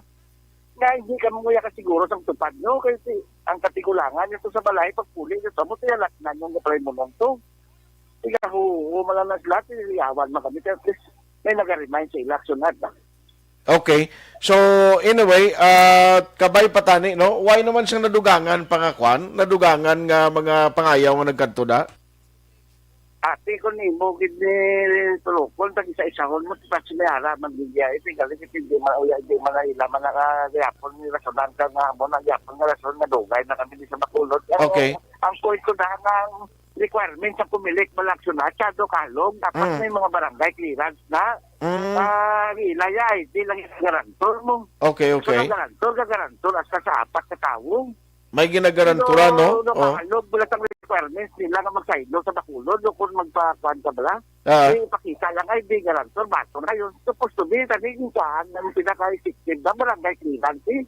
nga hindi kamo ya ka siguro sa tupad nyo, kay si, ang katigulangan nito sa balay, pagpuli nito, mo tiyalat na nyo nga pala mo nung to. Tiga, oo, man lang na sila, tiniyawan man kami, kaya at least may nag-remind sa election na. Okay. So, anyway, ah, kabay pa tani, no? Why naman siyang nadugangan pa nga kwan? Nadugangan nga mga pangayaw nga nagkadto da? Ate, kung nimo gid ni tulukon, tag isa-isahon mo, tapos may ara, magligya, ito, galing, ito, hindi man, uya, hindi man na ila, man nakagayapon ni rasonan ka nga, mo na gyapon nga rason nga dugay na kami di sa Bacolod. Ang, Okay. ang point ko na, nga ang requirement sa Comelec, malaksyon na, tsado kalong, dapat Mm. may mga barangay clearance na. Mm. Ah, ila ya, I D lang yung garantor mo. Okay, So, okay. ang garantor, gagarantor, hasta sa apat ka tawo. May ginagarantura, no? No, Oh. nakalog, wala sang requirements nila nga magsaylo sa Bacolod, no, kung magpakuan ka bala. Ah. May ipakita lang, I D, garantor, bato na yun. Supposed to be, tani, yung kuan, ang pinaka-effective na barangay clearance, eh.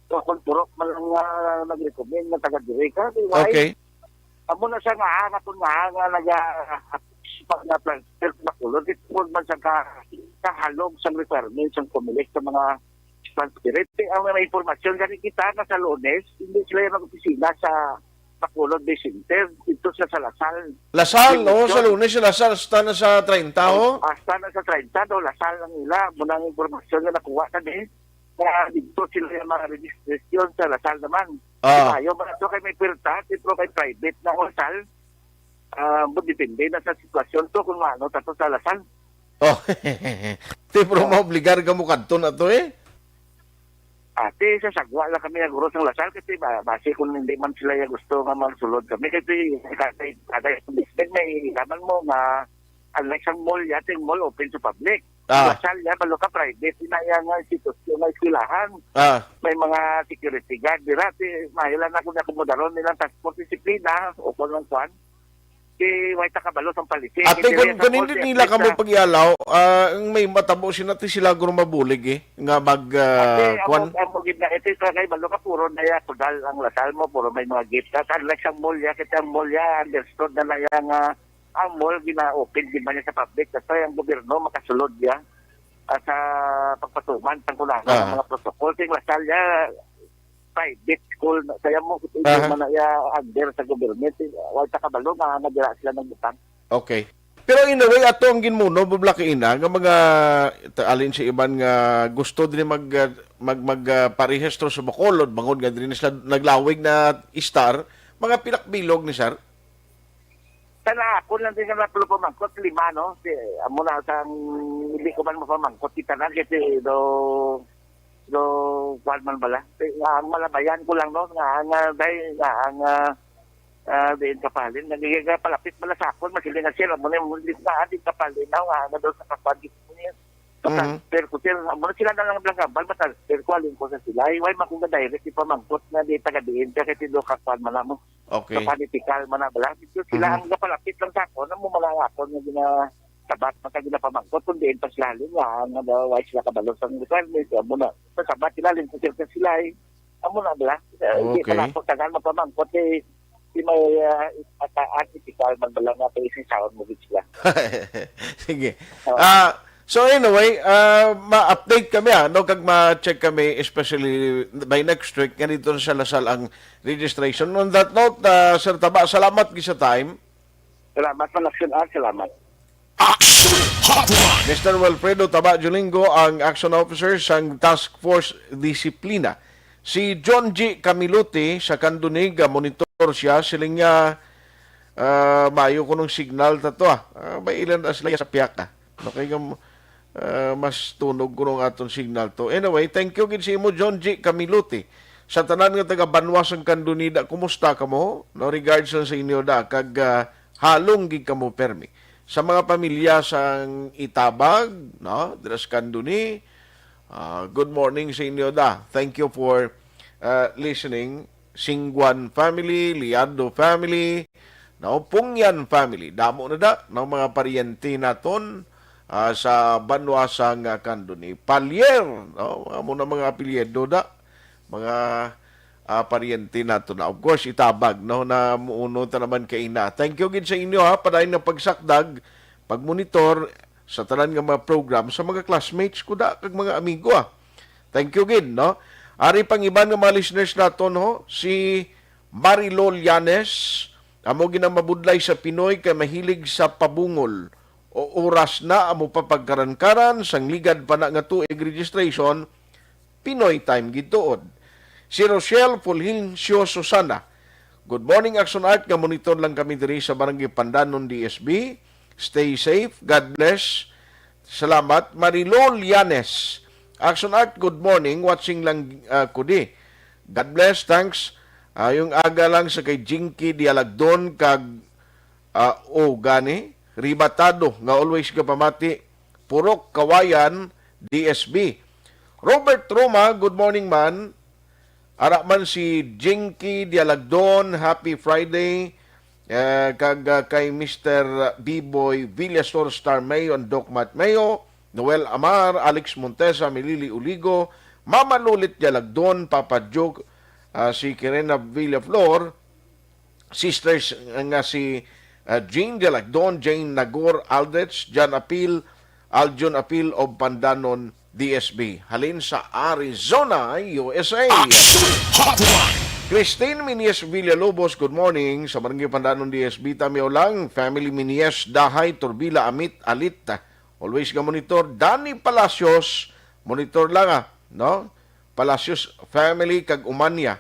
So, kung turok man lang, ah, nag-recommend na taga dire ka, di why? Okay. Amo na siya nga, ah, nga kung nga, nga naga-, pag na-transfer sa Bacolod, di tungod man sa ka-, kahalog sang requirements sang Comelec sa mga transferente. Ang mga impormasyon, gani kita nga sa Lunes, hindi sila yung mag-opisina sa Bacolod Day Center, dito sa, sa Lasal. Lasal, Yung oh, sa mission. Lunes, sa Lasal, hasta na sa treinta, oh. Hasta na sa treinta, no, Lasal ang ila. Muna ang impormasyon nga nakuha na din. Nga dito sila yung mga registration sa Lasal naman. Ah. Ayaw man ito kay may pirta, pero kay private na ang Lasal. Ah, mo depende na sa sitwasyon to kung ano tato sa Lasal. Oh, ti, pero Ah. maobligar ka mo kadto na to, eh. Ate, sa sagwa lang kami nga guro sang Lasal kasi ba, base kung hindi man sila yung gusto nga magsulod kami kasi kada, kada, kada may laman mo nga unlike sa mall, yating mall open sa public. Ah. Lasal ya, balo ka private, ina ya nga institusyon nga eskwelahan. Ah. May mga security guard, dira, ti, mahilan ako na kumudaron nilang transport disiplina o kung anong kwan. Ti, way ta kabalo sang palisi. Ate, Ti, kung, diri sa kung mall, hindi ti, nila at least, kamo ah, pag-ialaw, ah, ang may matabo sila, ti sila guro mabulig, eh, nga mag, ah, Ate, kwan? amo, amo gid na, ito, ito, kay balo ka, puro na ya, kudal ang Lasal mo, puro may mga gift. At unlike sa mall ya, kita ang mall ya, understood na na ya nga ang mall gina-open gid man niya sa public, that's why ang gobyerno makasulod niya, ah, sa pagpatuman sang kulangan Ah. ng mga protocol. Sing Lasal ya, private school na, kaya mo, hindi Aha. man na ya under sa government. Eh, wala ta kabalo nga nadira sila nagbutang. Okay. Pero in a way, ato ang ginmuno, Bublaki Ina, nga mga ta-, alin sa iban nga gusto din mag, ah, mag, mag, ah, parehistro sa Bacolod, bangod nga din sila naglawig na istar, mga pilak bilog ni sir? Sa na ako lang din na pamangkot, lima, no? Si, amo na sang, hindi ko man mapamangkot, kita na, kasi do, do, kuwan man bala. Si, nga, ang malabayan ko lang, no? Nga, nga, day, nga, nga, ah, diin kapalin. Nagiging palapit bala sa akon, masiling nga sila, amo na yung, nga, di kapalin, no? Nga, nga, do sa kapalin, niya. Mhm. Transfer ko, sir. Amo na sila na lang, lang, kambal, matransfer ko, alin ko sa sila. Ay, why, makong direct, ipamangkot nga, di taga diin, kasi do kakuan man mo. Okay. Sa political man na bala. Dito sila Mhm. ang napalapit lang sa ako, na mo malangakon nga ginasabat, maka ginapamangkot, kung diin pa sila halin nga, nga daw, why sila kabalo sa requirements, amo na. Sa sabat sila, lingkod sila sila, eh. Amo na bala. Eh, hindi Okay. pa na ako tagal mapamangkot, eh, di may, ah, at, at, typical man bala nga, pero isang sound mo gid sila. Sige. Oo. Ah, so anyway, ah, ma-update kami, ah, no, kag ma-check kami, especially by next week, nga dito sa Lasal ang registration. On that note, ah, Sir Taba, salamat gid sa time. Salamat man, Action R. Salamat. Action Hotline. Mister Wilfredo Taba Julingo, ang action officer sang Task Force Disiplina. Si John G Camilote sa Kandunig, ah, monitor siya. Siling niya, ah, maayo kunong signal ta to, ah. Ah, may ilan na sila sa pihak, ah. Okay, kam-, ah, mas tunog kunong aton signal to. Anyway, thank you gid sa imo, John G Camilote, Sa tanan nga taga banwa sang Candoni da, kumusta kamo? No, regards lang sa inyo da, kag, ah, halong gid kamo permi. Sa mga pamilya sang Itabag, no, dira sa Candoni, ah, good morning sa inyo da. Thank you for, ah, listening. Singguan family, Liado family, no, Pungyan family. Damo na da, no, mga paryente naton, ah, sa banwa sang, ah, Candoni. Palier, no, amo na mga apelyido da. Mga, ah, paryente nato na. Of course, Itabag, no, na muuno ta naman kaina. Thank you gid sa inyo, ha, padayon nga pagsakdag, pagmonitor sa tanan nga mga program sa mga classmates ko da, kag mga amigo, ah. Thank you gid, no. Ari pang iban nga mga listeners nato, no, si Marilol Yanes, amo gid ang mabudlay sa Pinoy kay mahilig sa pabungol. O oras na amo pa pagkarankaran sang ligad pa na nga tuig registration, Pinoy time gid tuod. Si Rochelle Fulgencio Susana, "Good morning, Action Art, nga monitor lang kami diri sa Barangay Pandanon, D S B. Stay safe. God bless." Salamat. Marilol Yanes, "Action Art, good morning. Watching lang, ah, ko di. God bless, thanks." Ah, yung aga lang sa kay Jinky Dialagdon kag, ah, o gani, Ribatado nga always gapamati. Purok Kawayan, D S B. Robert Roma, "Good morning, man." Ara man si Jinky Dialagdon, "Happy Friday." Eh, kag, ah, kay Mister Biboy Villasor, Star Mayo, and Doc Matt Mayo, Noel Amar, Alex Montesa, Milili Uligo, Mama Lulit Dialagdon, Papa Joke, ah, si Kirena Villaflor, sisters nga si, ah, Jean Dialagdon, Jane Nagor Aldrich, John Apil, Aljun Apil of Pandanon, D S B. Halin sa Arizona, U S A. Action Hotline! Christine Minies Villalobos, "Good morning. Sa Barangay Pandanon, D S B, tamiyaw lang. Family Minies, Dahay, Turbila, Amit, Alit. Always nga monitor." Danny Palacios, monitor lang, ah, no? Palacios family kag Umanya.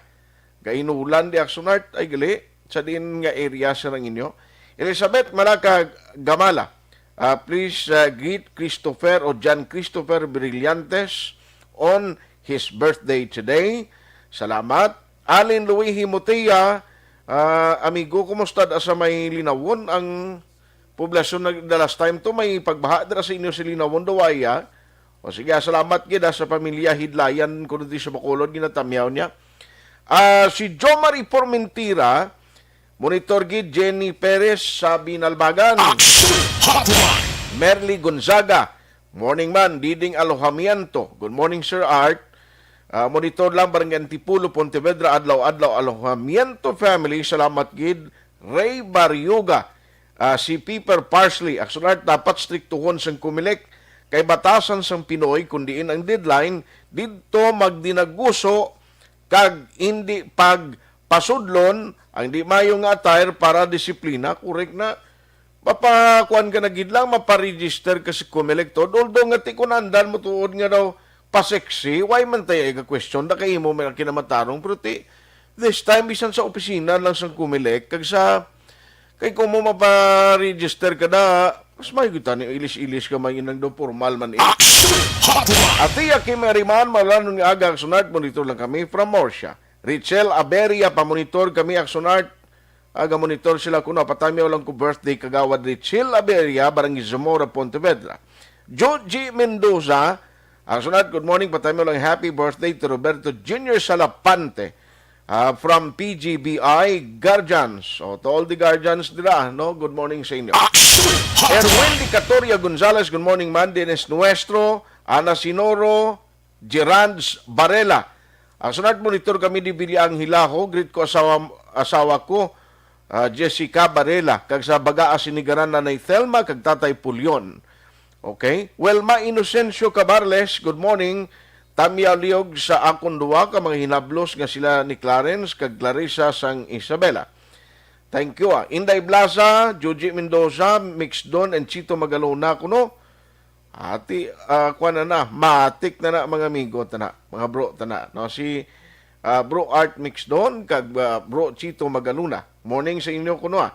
Gainulan di Action Art, ay gali, sa diin nga area sa nang inyo. Elizabeth Malaka Gamala, ah, please, ah, greet Christopher o John Christopher Brillantes on his birthday today. Salamat. Alin Louis Himotea, ah, amigo, kumusta da sa may Linawon ang poblasyon? Nag-, the last time to, may pagbaha dira sa inyo sa Linawon, daw ay, ah. O sige, ah, salamat gid, ah, sa pamilya Hidlayan, kuno di sa Bacolod, ginatamyaw niya. Ah, si Jomari Formentira, monitor gid, Jenny Perez sa Binalbagan. Action Hotline! Merly Gonzaga, "Morning, man, Diding Alojamiento. Good morning, Sir Art. Ah, monitor lang, Barangay Antipolo, Pontevedra, adlaw-adlaw, Alojamiento family, salamat gid." Ray Barriuga, ah, si Piper Parsley, "Action Art, dapat striktuhon sang Comelec kay batasan sang Pinoy, kun diin ang deadline didto magdinaguso kag hindi pagpasudlon ang di maayo nga attire para disiplina." Correct na. Mapakuan ka na gid lang, maparegister ka sa Comelec tuod. Although nga ti kun andal mo tuod nga daw pa-sexy, why man tayo iga-question? Da kay imo may kinamatarong, pero ti, this time, bisan sa opisina lang sa Comelec, kag sa, kay kung mo maparegister ka na, mas may kita ni ilis-ilis ka may inang daw formal man eh. Action Hotline! Atiya Kim Ariman, malanon nga aga, Action Art, monitor lang kami from Murcia. Richel Aberia, pamonitor kami, Action Art. Aga monitor sila kuno, patamyaw lang ko birthday, Kagawad Richel Aberia, Barangay Zamora, Pontevedra. Joji Mendoza, Action Art, good morning, patamyaw lang happy birthday to Roberto Junior Salapante, ah, from P G B I Guardians. O, to all the guardians dira, no? Good morning sa inyo. Action Hotline! Erwin Dicatoria Gonzalez, good morning, man. Dennis Nuestro, Ana Sinoro, Gerards Barela. Ang sunod, monitor kami ni Billy Anghilaho. Greet ko asawa, asawa ko, ah, Jessica Barela, kag sa baga sinigaran Nanay Thelma kag Tatay Pulion. Okay? Welma Inocencio Cabarles, good morning. Tamya liog sa akon duwa ka mga hinablos nga sila ni Clarence kag Clarissa sang Isabela. Thank you, ah. Inday Blasa, Joji Mendoza, Mix Don, and Chito Magalona kuno. Ati, ah, kuwan na na, matik na na, mga amigo, tana, mga bro, tana, no? Si, ah, Bro Art Mix Don, kag, ah, Bro Chito Magaluna. Morning sa inyo kuno, ah.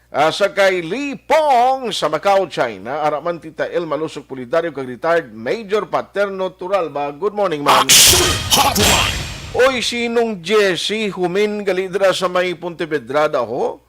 Ah, sa kay Lee Pong sa Macau, China, ara man Tita El Malusog Pulidario kag retired Major Paterno Turalba. Good morning, ma'am. Action Hotline! Oy, si Nong Jesse Humin gali dira sa may Pontevedra daw.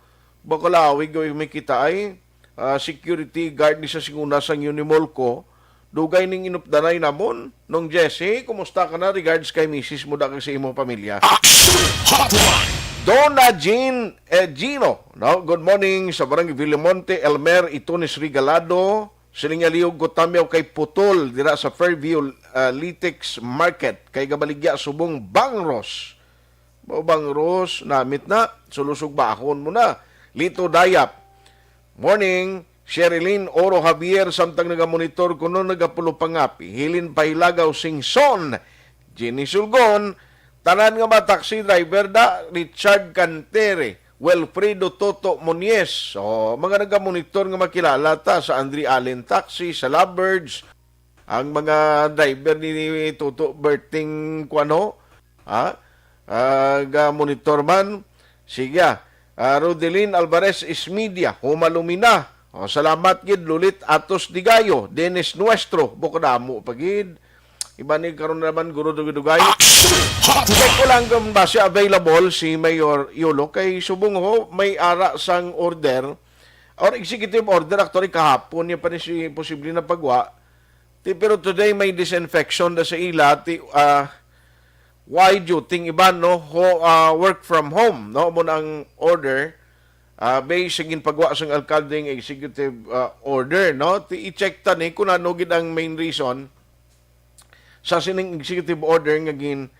Bacolawig, oy, may kita ay, ah, security guard ni sa singuna sang Unimolco. Dugay ning inupdanay namon. Nong Jesse, kumusta ka na? Regards kay misis mo da kag sa imong pamilya. Action Hotline! Donna Jean Egino, no? Good morning sa Barangay Villamonte, Elmer Itunes Regalado, siling niya liog ko tamyaw kay Putol dira sa Fairview, ah, Litex Market, kay gabaligya subong bangros. Mao bangros, namit na, sulusog bahon mo na. Lito Dayap, morning, Sherilyn Oro Javier, samtang nagamonitor kuno nagapulo pangapi. Hilin Pahilagaw Singson, Jenny Sulgon, tanan nga mga taxi driver da, Richard Cantere, Wilfredo Toto Monies. O, mga nagamonitor nga makilala ta sa Andre Allen Taxi, sa Lovebirds, ang mga driver ni Toto Berting kuan ho, ha? Ah, ga monitor man. Sige, ah. Ah, Rodelin Alvarez Ismedia, humalumina. O, salamat gid, Lulit Atos Digayo, Dennis Nuestro, bukod amo pa gid. Iba ni karon naman, Guro Dugay-Dugay. Action Hotline! Check ko lang kung ba siya available, si Mayor Yulo. Kay subong ho, may ara sang order, or executive order, actually, kahapon niya pa ni si posible na pagwa. Ti, pero today may disinfection na sa ila. Ti, ah, why duty ang iban, no? Ho, ah, work from home, no? Mo ang order, ah, based sa ginpagwa sang alkalde nga executive, ah, order, no? Ti, i-check ta ni kung ano gid ang main reason sa sining executive order nga gin,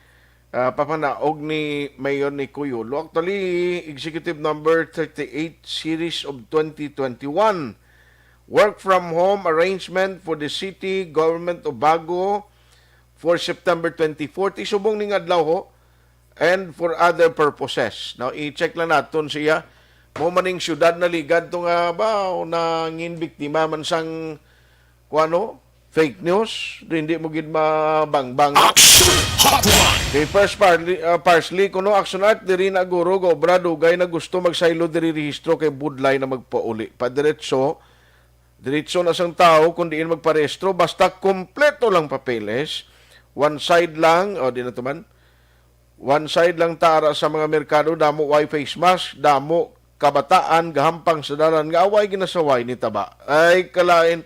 ah, papanaog ni Mayor Nico Yulo. Actually, executive number thirty-eight series of twenty twenty-one. Work from home arrangement for the city government of Bago for September twenty-four. Ti subong ning adlaw ho, and for other purposes. Now, i-check lang naton siya. Mo maning syudad na ligad to nga ba, o nangin biktima man sang, kuano, fake news, di, hindi mo gid mabangbang. Action Hotline! Kay first parli-, ah, parsley, kuno Action Art, diri na guro, ga obra, dugay na gusto magsaylo diri rehistro kay budlay na magpauli. Padiretso, diretso na sang tawo kung diin magparehistro, basta kompleto lang papeles. One side lang, o di na to man. One side lang ta ara sa mga merkado, damo way face mask, damo kabataan gahampang sa dalan nga away ginasaway ni taba. Ay, kalain.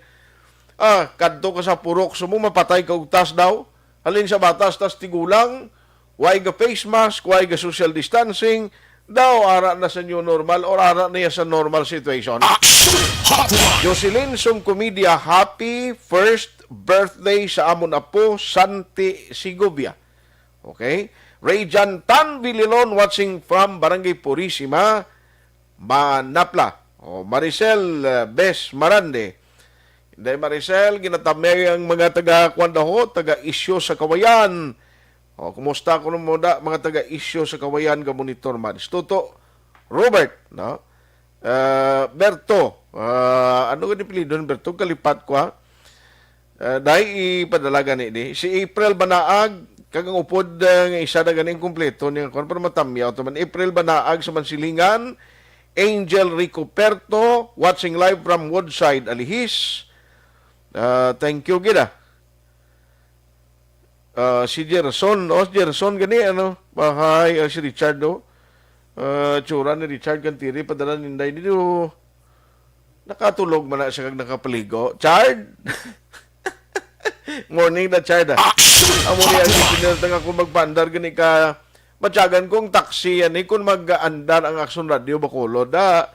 Ah, kadto ka sa purok, sumo mapatay ka og tas daw. Halin sa batas, tas tigulang, way ga face mask, way ga social distancing, daw ara na sa new normal or ara na ya sa normal situation. Action Hotline! Jocelyn Sungkumedia, happy first birthday sa amon apo, Santi Segovia. Okay? Rayjan Tan Vililon watching from Barangay Purisima, Manapla. O, Maricel, uh, Bes Marande. Inday Maricel, ginatamyay ang mga taga Kuan daw, taga Isyo sa Kawayan. O, kumusta kuno mo da, mga taga Isyo sa Kawayan, ga monitor man. Si Toto Robert, no? Ah, Berto. Ah, ano gani apelyido ni Berto? Kalipat ko, ha? Ah, dahil ipadala gani ni. Si April Banaag, kag ang upod, ah, nga isa na gani ang kompleto niya. Kung para matamyaw to man. April Banaag sa Mansilingan, Angel Ricoperto, watching live from Woodside, Alihis. Ah, thank you gid, ah. Ah, si Gerson, oh, si Gerson gani, ano, bahay, ah, si Richard, oh. Ah, tsura ni Richard Cantiri, padala ninday dito. Nakatulog man na siya kag nakapaligo. Chard! Morning na, Chard, ah. Action! Amo ni ang engineer nga kung magpaandar gani ka, matyagan kong taxi yan, eh, kung mag-andar ang Action Radio Bacolod, ah.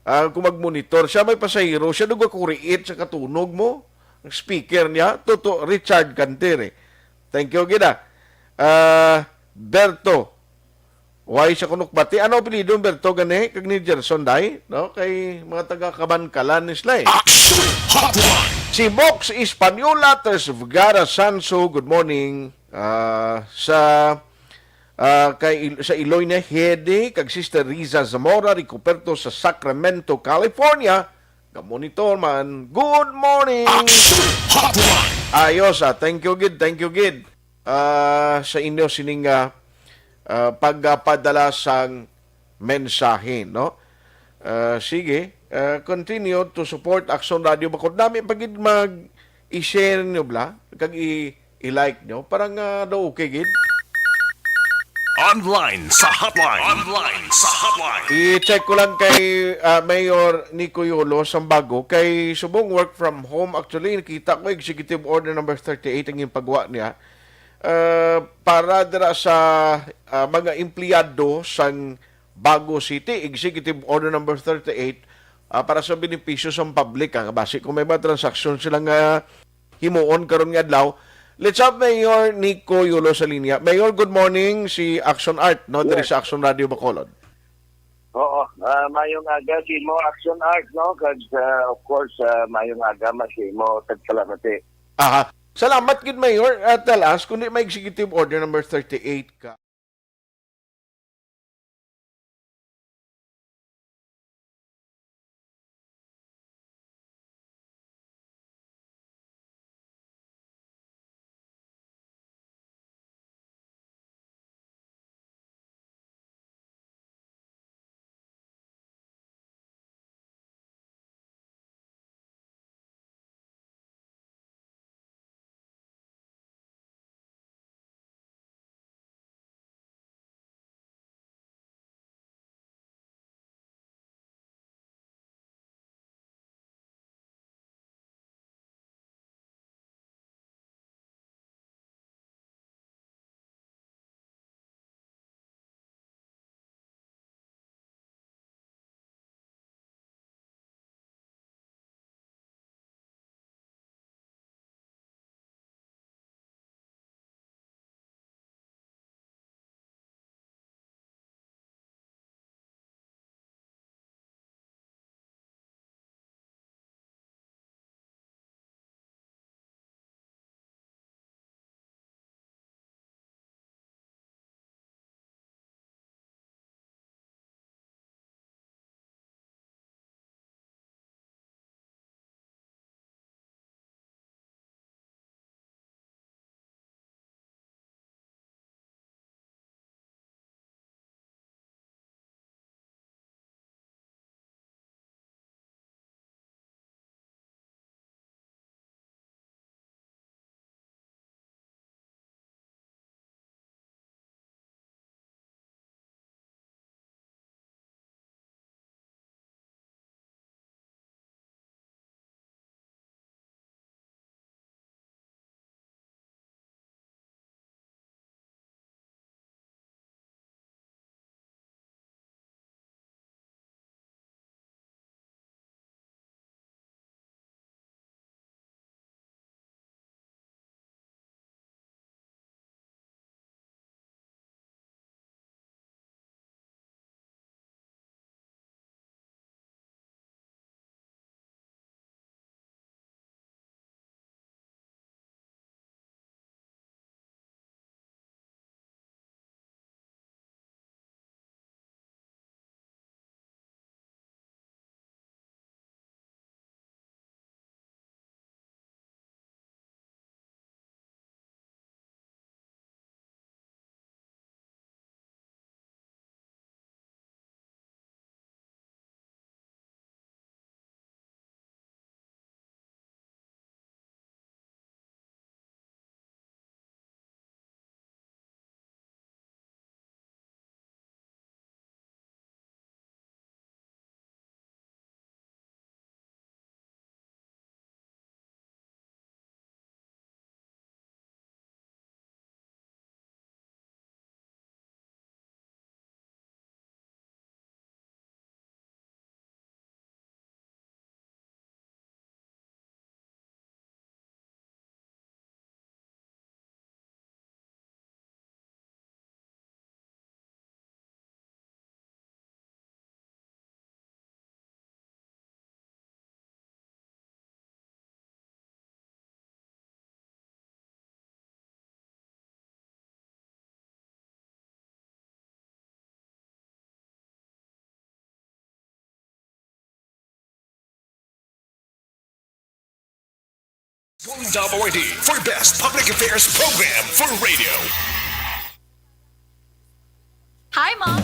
Ah, kung mag-monitor siya, may pasahero siya, dugo kuriit sa katunog mo. Ang speaker niya, Toto Richard Cantiri. Thank you, gid, ah. Ah, Berto. Why sa kunok bati? Ano apelyido ni Berto gani? Kag ni Gerson day, no? Kay mga taga Kabankalan ni sila, eh. Action Hotline! Si Box Española, Ters Vergara Sanso, good morning. Ah, sa, ah, kay Il-, sa Iloy ni Hede, kag Sister Riza Zamora, Ricoperto sa Sacramento, California, ga-monitor man. Good morning! Action Hotline! Ayos, ah. Thank you, gid. Thank you, gid. Ah, sa inyo sining, ah, ah, pagpadala sang mensahe, no? Ah, sige, ah, continue to support Action Radio. Bakod nami pa gid mag-i-share nyo bla, kag i-, i-like nyo. Parang, ah, daw okay gid. Online sa hotline. Online sa hotline. I-check ko lang kay, ah, Mayor Nico Yolo sang bago kay subong work from home. Actually, nakita ko executive order number thirty-eight ang ipagawa niya, ah, para dira sa, ah, mga empleyado sang Bago City, executive order number thirty-eight, ah, para sa benepisyo sang public, ah, basi kung may mga transaksyon sila nga himuon karon nga adlaw. Let's have Mayor Nico Yolo sa linya. Mayor, good morning. Si Action Art, no, diri Yes. sa Action Radio Bacolod. Oo, ah, mayong aga sa imo, Action Art, no? Kag, ah, of course, ah, mayong aga man sa imo, Tagkalamati. Aha. Salamat gid, Mayor. Ah, tell us, kung di may executive order number thirty-eight ka. One W R D for best public affairs program for radio. Hi, Mom.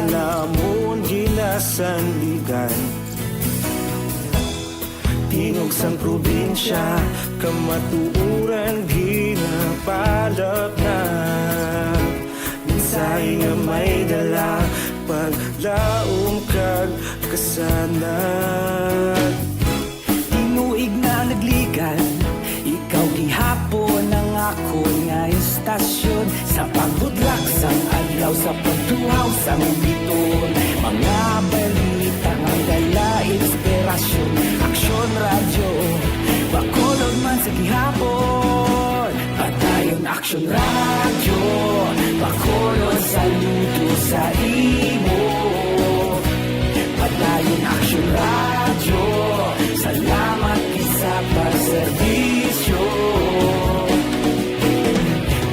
namon ginasandigan. Tingog sang probinsya, kamatuoran ginapalapnag. Mensahe nga may dala, paglaom kag kasanag. Tinuig na nagligan, ikaw gihapon ang akon nga istasyon. Sa pagbudlak sang adlaw, sa pagtuhaw sang bituon, mga balita nga dala inspirasyon. Aksyon Radyo, Bacolod man sa gihapon. Padayon Aksyon Radyo, Bacolod saludo sa imo. Padayon Aksyon Radyo, salamat gid sa pagserbisyo.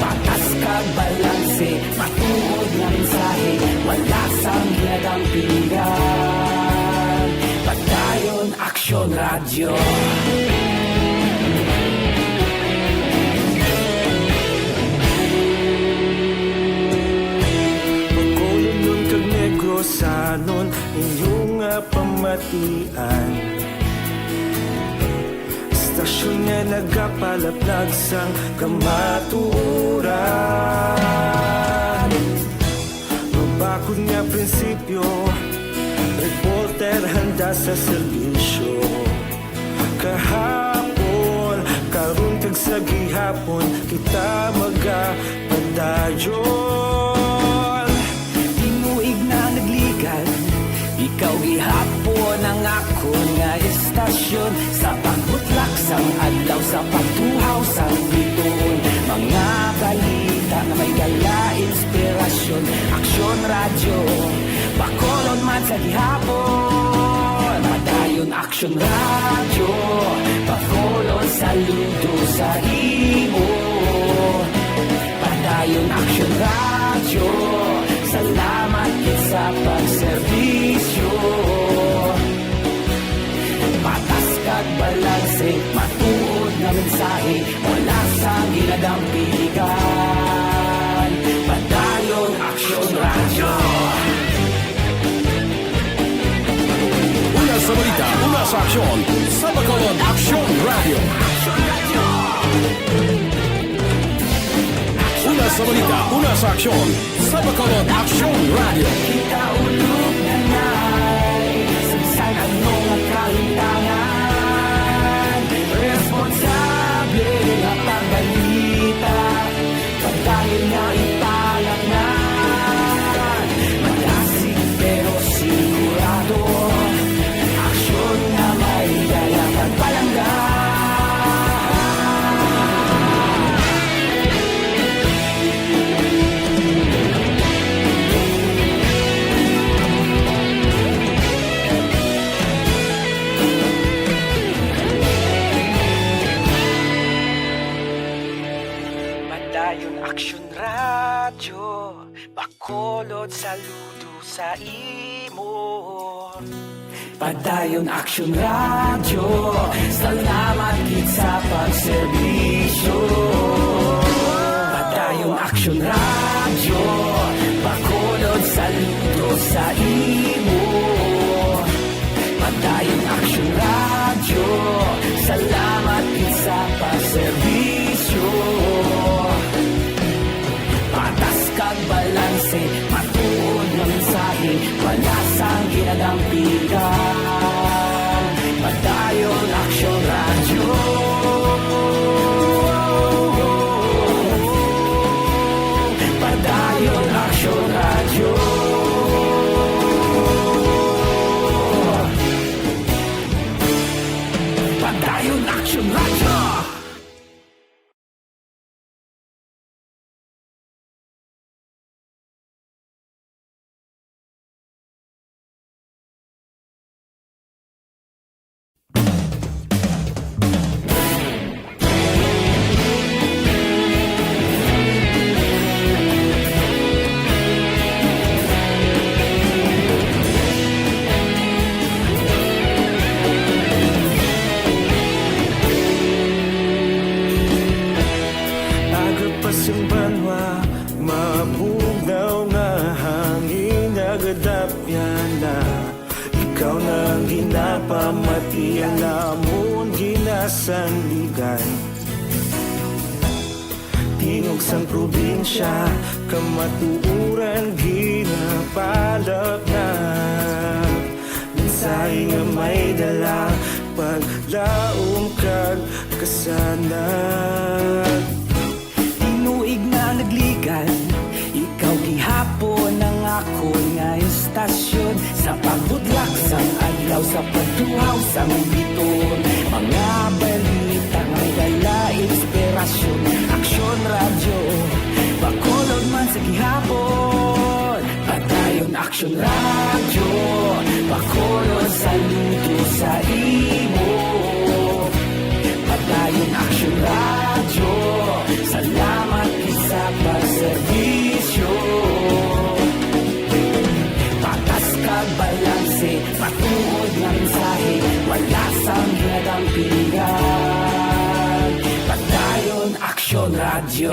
Patas kag balanse, matuod nga mensahe, wala sang ginadampingan. Padayon Aksyon Radyo. Bacolodnon kag Negrosanon, inyo nga pamatian. Istasyon nga nagapalaplag sang kamatuoran. Mabakod nga prinsipyo, reporter handa sa serbisyo. Kahapon, karon kag sa gihapon, kita magapadayon. Tinuig na nagligan, ikaw gihapon ang akon nga istasyon. Sa pagbutlak sang adlaw, sa pagtuhaw sang bituon, mga balita nga may dala inspirasyon. Aksyon Radyo, Bacolod man sa gihapon. Padayon Aksyon Radyo, Bacolod saludo sa imo. Padayon Aksyon Radyo, salamat gid sa pagserbisyo. Patas kag balanse, matuod nga mensahe, wala sang ginadampigan. Padayon Aksyon Radyo. Una sa balita, una sa aksyon, sa Bacolod Aksyon Radyo. Una sa balita, una sa aksyon, sa Bacolod Aksyon Radyo. Kita ulog na nay, sa bisan ano nga kalintangan, responsable nga pagbalita. Padayon nga ipalapngan, magasig pero sigurado, aksyon nga may dala kag palangga. Padayon Aksyon Radyo, Bacolod saludo sa imo. Padayon Aksyon Radyo, salamat gid sa pagserbisyo. Padayon Aksyon Radyo, Bacolod saludo sa imo. Padayon Aksyon Radyo, salamat gid sa pagserbisyo. Patas kag balanse, matuod nga mensahe, wala sang ginadampigan. Padayon Aksyon Radyo. Padayon Aksyon Radyo. Padayon Aksyon Radyo. Tapyana, ikaw na ang ginapamatian, amon ginasandigan. Tingog sang probinsya, kamatuoran ginapalapnag. Mensahe nga may dala, paglaom kag kasanag. Tinuig na nagligan, ikaw gihapon ang akon nga istasyon. Sa pagbudlak sang adlaw, sa pagtuhaw sang biton, mga balita nga may dala inspirasyon. Aksyon Radyo, Bacolod man sa gihapon. Padayon Aksyon Radyo, Bacolod, saludo sa imo. Padayon Aksyon Radyo, salamat gid sa pagserbisyo. Patas kag balanse, matuod nga mensahe, wala sang ginadampigan. Padayon Aksyon Radyo.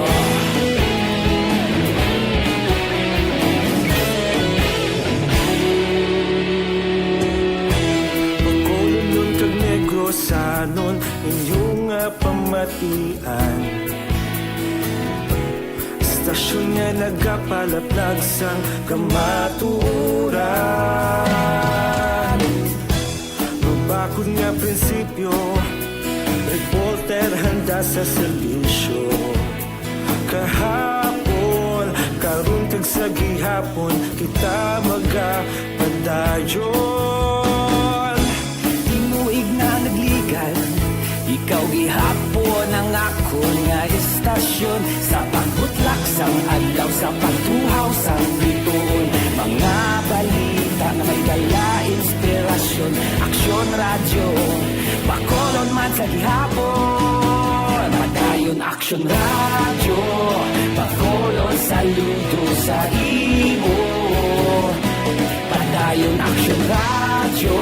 Bacolodnon kag Negrosanon, inyo nga pamatian. Istasyon nga nagapalaplag sang kamatuoran. Mabakod nga prinsipyo, reporter handa sa serbisyo. Kahapon, karon kag sa gihapon, kita magapadayon. Tinuig na nagligan, ikaw gihapon ang akon nga istasyon. Sa pagbutlak sang adlaw, sa pagtuhaw sang bituon, mga balita nga may dala inspirasyon. Aksyon Radyo, Bacolod man sa gihapon. Padayon Aksyon Radyo, Bacolod, saludo sa imo. Padayon Aksyon Radyo,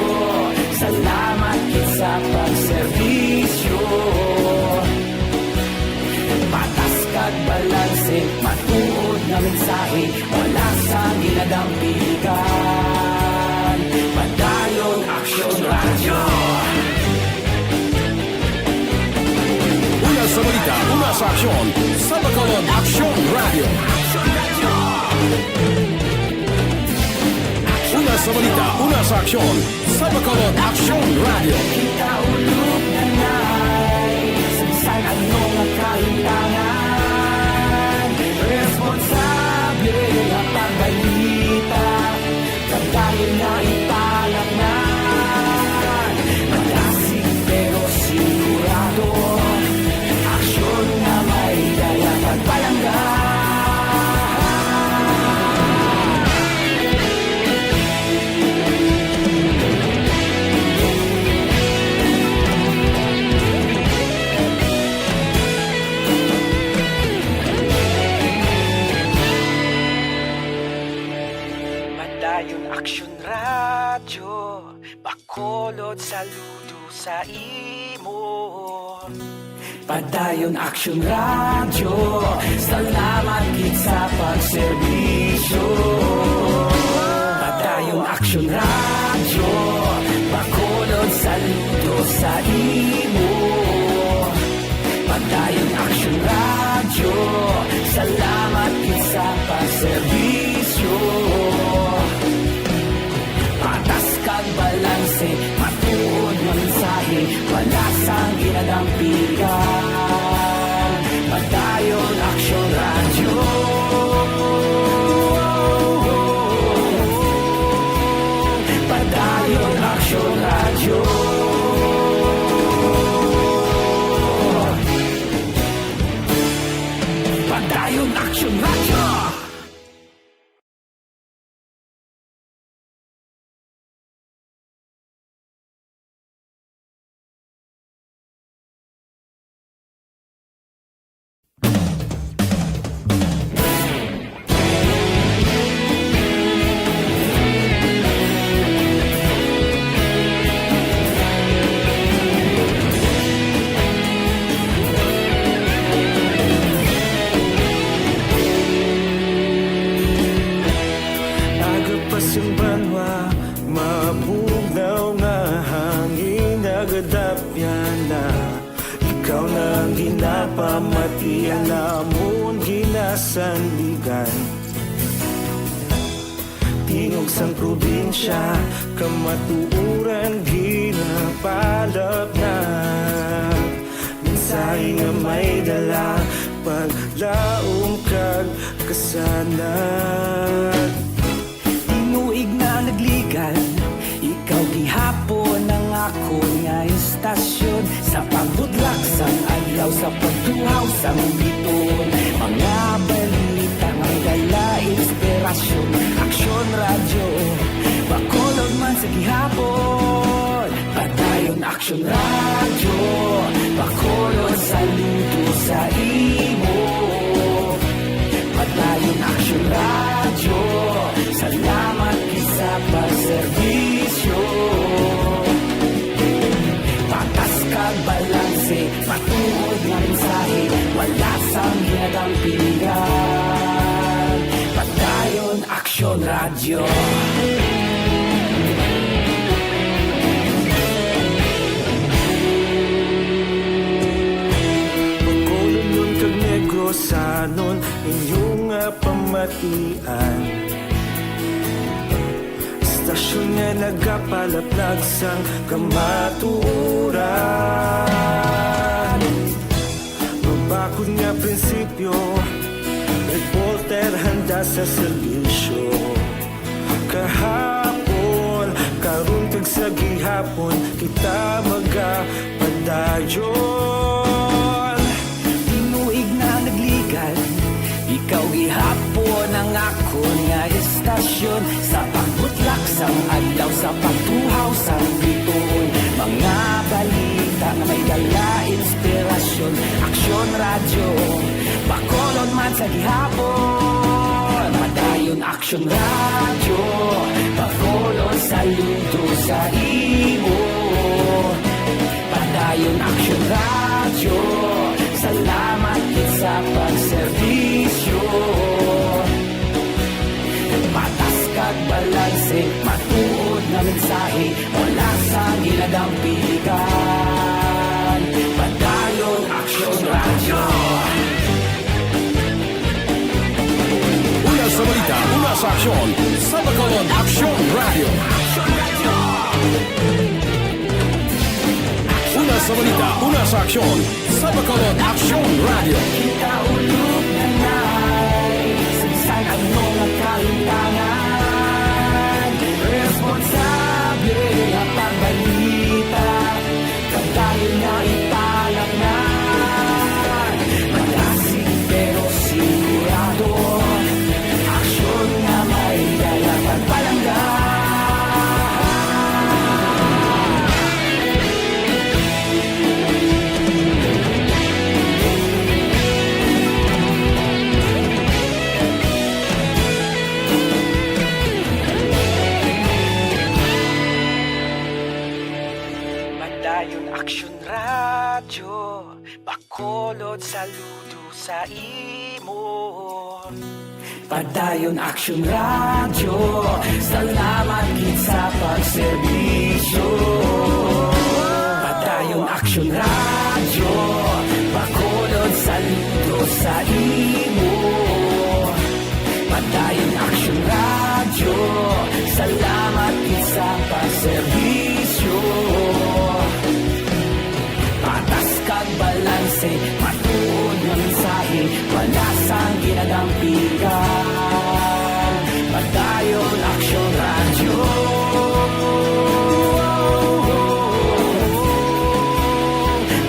salamat gid sa pagserbisyo. Patas kag balanse, matuod nga mensahe, wala sang ginadampigan. Padayon Aksyon Radyo. Una sa balita, una sa aksyon, sa Bacolod Aksyon Radyo. Una sa balita, una sa aksyon, sa Bacolod Aksyon Radyo. Kita ulog na nay, sa bisan ano nga kahimtangan, responsable nga pagbalita. Padayon nga ipalatnan, madasig pero sigurado. Aksyon nga may dala pagpalangga. Padayon Aksyon Radyo, Bacolod, saludo sa imo. Padayon Aksyon Radyo, salamat gid sa pagserbisyo. Padayon Aksyon Radyo, Bacolod, saludo sa imo. Padayon Aksyon Radyo, salamat gid sa pagserbisyo. Patas kag balanse, matuod nga mensahe, wala sang ginadampigan. Padayon Aksyon Radyo. Padayon Aksyon Radyo. Padayon Aksyon Radyo. Matian namon ginasandigan. Tingog sang probinsya, kamatuoran ginapalapnag. Mensahe nga may dala, paglaom kag kasanag. Tinuig na nagligan, ikaw gihapon ang akon nga istasyon. Sa pagbudlak sang adlaw, sa pagtuhaw sang bituon, mga balita nga may dala inspirasyon. Aksyon Radyo, Bacolod man sa gihapon. Padayon Aksyon Radyo, Bacolod, saludo sa imo. Padayon Aksyon Radyo, salamat gid sa pagserbisyo. Patas kag balanse, matuod nga mensahe, wala sang ginadampigan. Padayon Aksyon Radyo. Bacolodnon kag Negrosanon, inyo nga pamatian. Istasyon nga nagapalaplag sang kamatuoran. Mabakod nga prinsipyo, reporter handa sa serbisyo. Kahapon, karon kag sa gihapon, kita magapadayon. Tinuig na nagligan, ikaw gihapon ang akon nga istasyon. Sa pagbutlak sang adlaw, sa pagtuhaw sang bituon, mga balita nga may dala inspirasyon. Aksyon Radyo, Bacolod man sa gihapon. Padayon Aksyon Radyo, Bacolod, saludo sa imo. Padayon Aksyon Radyo, salamat gid sa pagserbisyo. Patas kag balanse, matuod nga mensahe, wala sang ginadampigan. Padayon Aksyon Radyo. Una sa balita, una sa aksyon, sa Bacolod Aksyon Radyo. Una sa balita, una sa aksyon, sa Bacolod Aksyon Radyo. Kita ulog na nai, sa bisan ano nga kalimtangan, responsable nga pagbalita. Padayon nga ipalapngan, malasig pero sigurado. Aksyon nga may dala pagpalangga. Padayon Aksyon Radyo, Bacolod, saludo sa imo. Padayon Aksyon Radyo, salamat gid sa pagserbisyo. Padayon Aksyon Radyo, Bacolod, saludo sa imo. Padayon Aksyon Radyo, salamat gid sa pagserbisyo. Patas kag balanse, matuod nga mensahe, wala sang ginadampigan. Padayon Aksyon Radyo.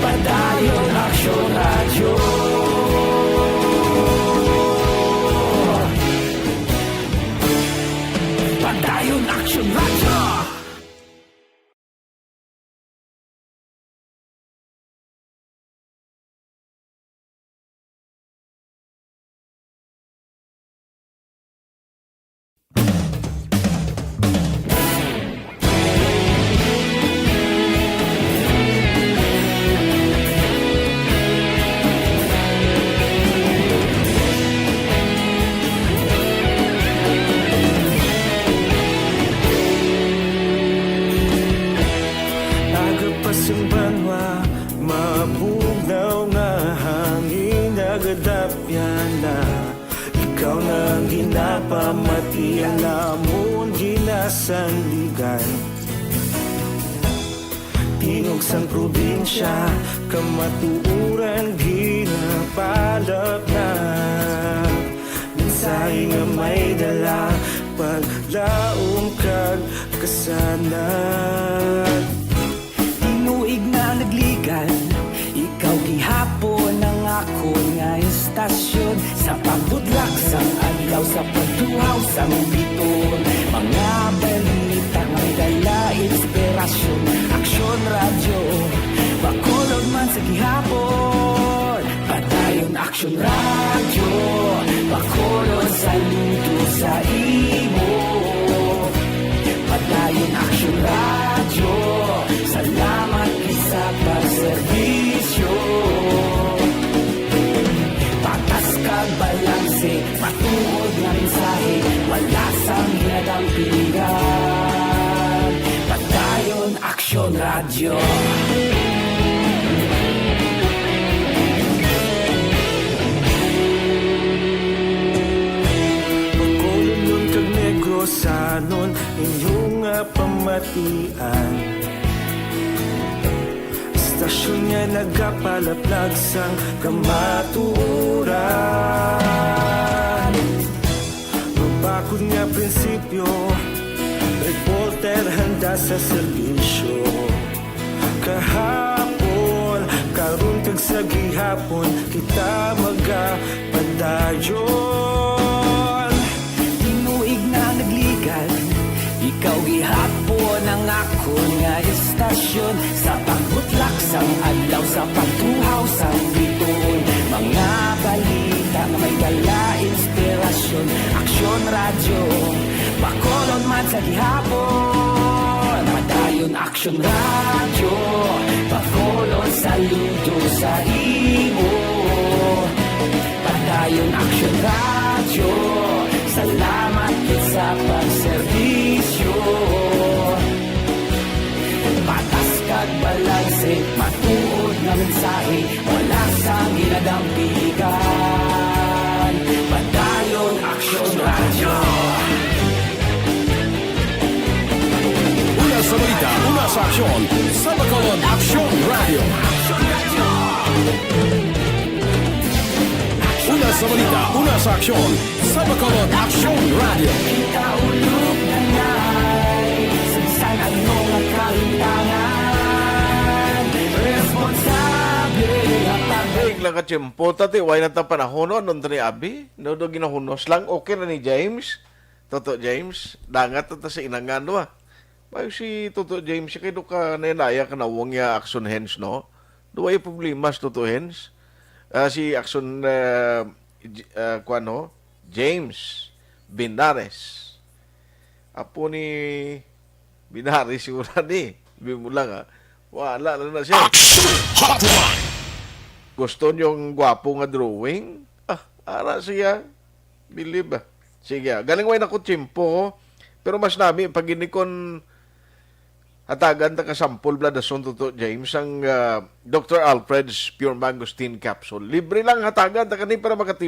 Padayon Aksyon Radyo. Padayon Aksyon Radyo. Sandigan. Tingog sang probinsya, kamatuoran ginapalapnap. Mensahe nga may dala, paglaom kag kasanag. Tinuig na nagligan, ikaw gihapon ang akon nga istasyon. Sa pagbudlak sang adlaw, sa pagtuhaw sang biton, mga balita nga may dala inspirasyon. Aksyon Radyo, Bacolod man sa gihapon. Padayon Aksyon Radyo, Bacolod, saludo sa imo. Padayon Aksyon Radyo, salamat gid sa pagserbisyo. Patas kag balanse, matuod nga mensahe, wala sang ginadampigan. Padayon Aksyon Radyo. Bacolodnon kag Negrosanon, inyo nga pamatian. Istasyon nga nagapalaplag sang kamatuoran. Mabakod nga prinsipyo, reporter handa sa serbisyo. Kahapon, karon kag sa gihapon, kita magapadayon. Tinuig na nagligan, ikaw gihapon ang akon nga istasyon. Sa pagbutlak sang adlaw, sa pagtuhaw sang biton, mga balita nga may dala inspirasyon. Aksyon Radyo, Bacolod man sa gihapon. Padayon Aksyon Radyo, Bacolod, saludo sa imo. Padayon Aksyon Radyo, salamat gid sa pagserbisyo. Patas kag balanse, matuod nga mensahe, wala sang ginadampigan. Padayon Aksyon Radyo. Una sa balita, una sa aksyon, sa Bacolod Aksyon Radyo. Una sa balita, una sa aksyon, sa Bacolod Aksyon Radyo. Kaulog na ngay, sa bisan ano nga kahintangan, responsable nga pag- Ay, lang ka tiyempo, tati, way na ta panahon, no? Anong tani, abi? No, do ginahunos lang, okay na ni James? Toto James, dangat na ta sa inangan, do, ah. Mayo si Toto James, siya kay do ka nayanaya ka nawong ya Action Hands, no? Duwa yung problema si Toto Hands. Ah, si Action, ah, J- ah, kuwan, no? James Binares. Apo ni Binares, siguro ni. Sabi mo lang, ah. Wala lang na siya. Action Hotline! Gusto niyong gwapo nga drawing? Ah, ara siya. Believe, ah. Sige, ah. Galing way na ko tiyempo, ho. Pero mas nami, pag ini kon hatagan ta ka sample, Bladason, Toto James, ang, ah, Doctor Alfred's Pure Mangosteen Capsule. Libre lang hatagan ta kani para makati-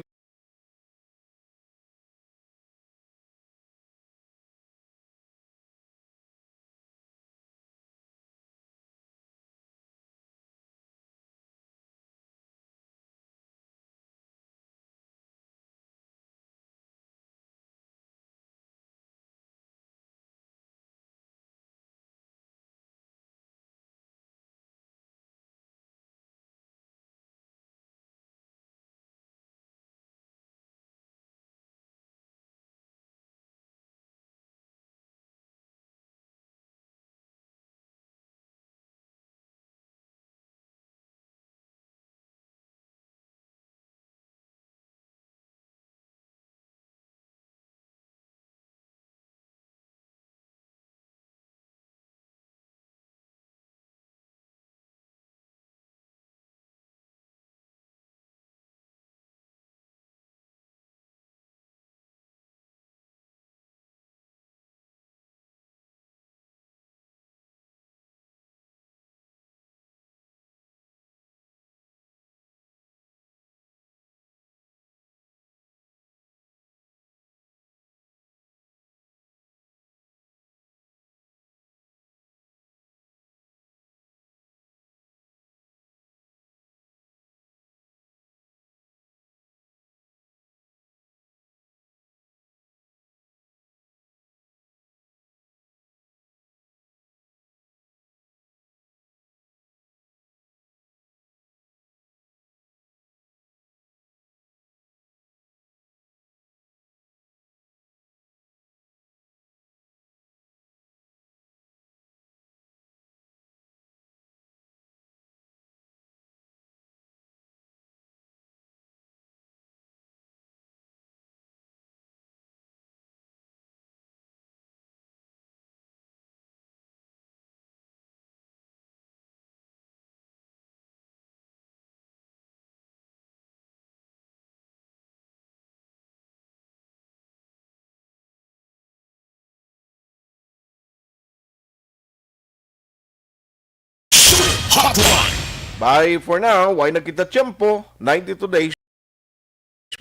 Hotline. Bye for now. Way na kita tiyempo. Ninety-two days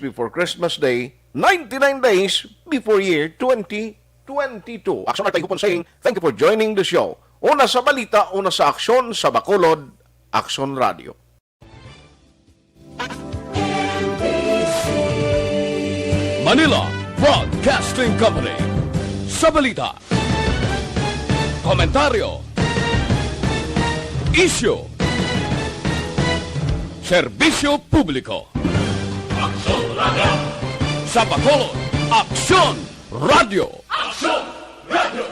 before Christmas Day. Ninety-nine days before year twenty twenty-two. Aksyon Artay Hupon saying, thank you for joining the show. Una sa balita, una sa aksyon, sa Bacolod, Aksyon Radio. Manila Broadcasting Company. Sa balita, komentaryo, isyu, serbisyo publiko. Aksyon Radio. Sa Bacolod, Aksyon Radio. Aksyon Radio.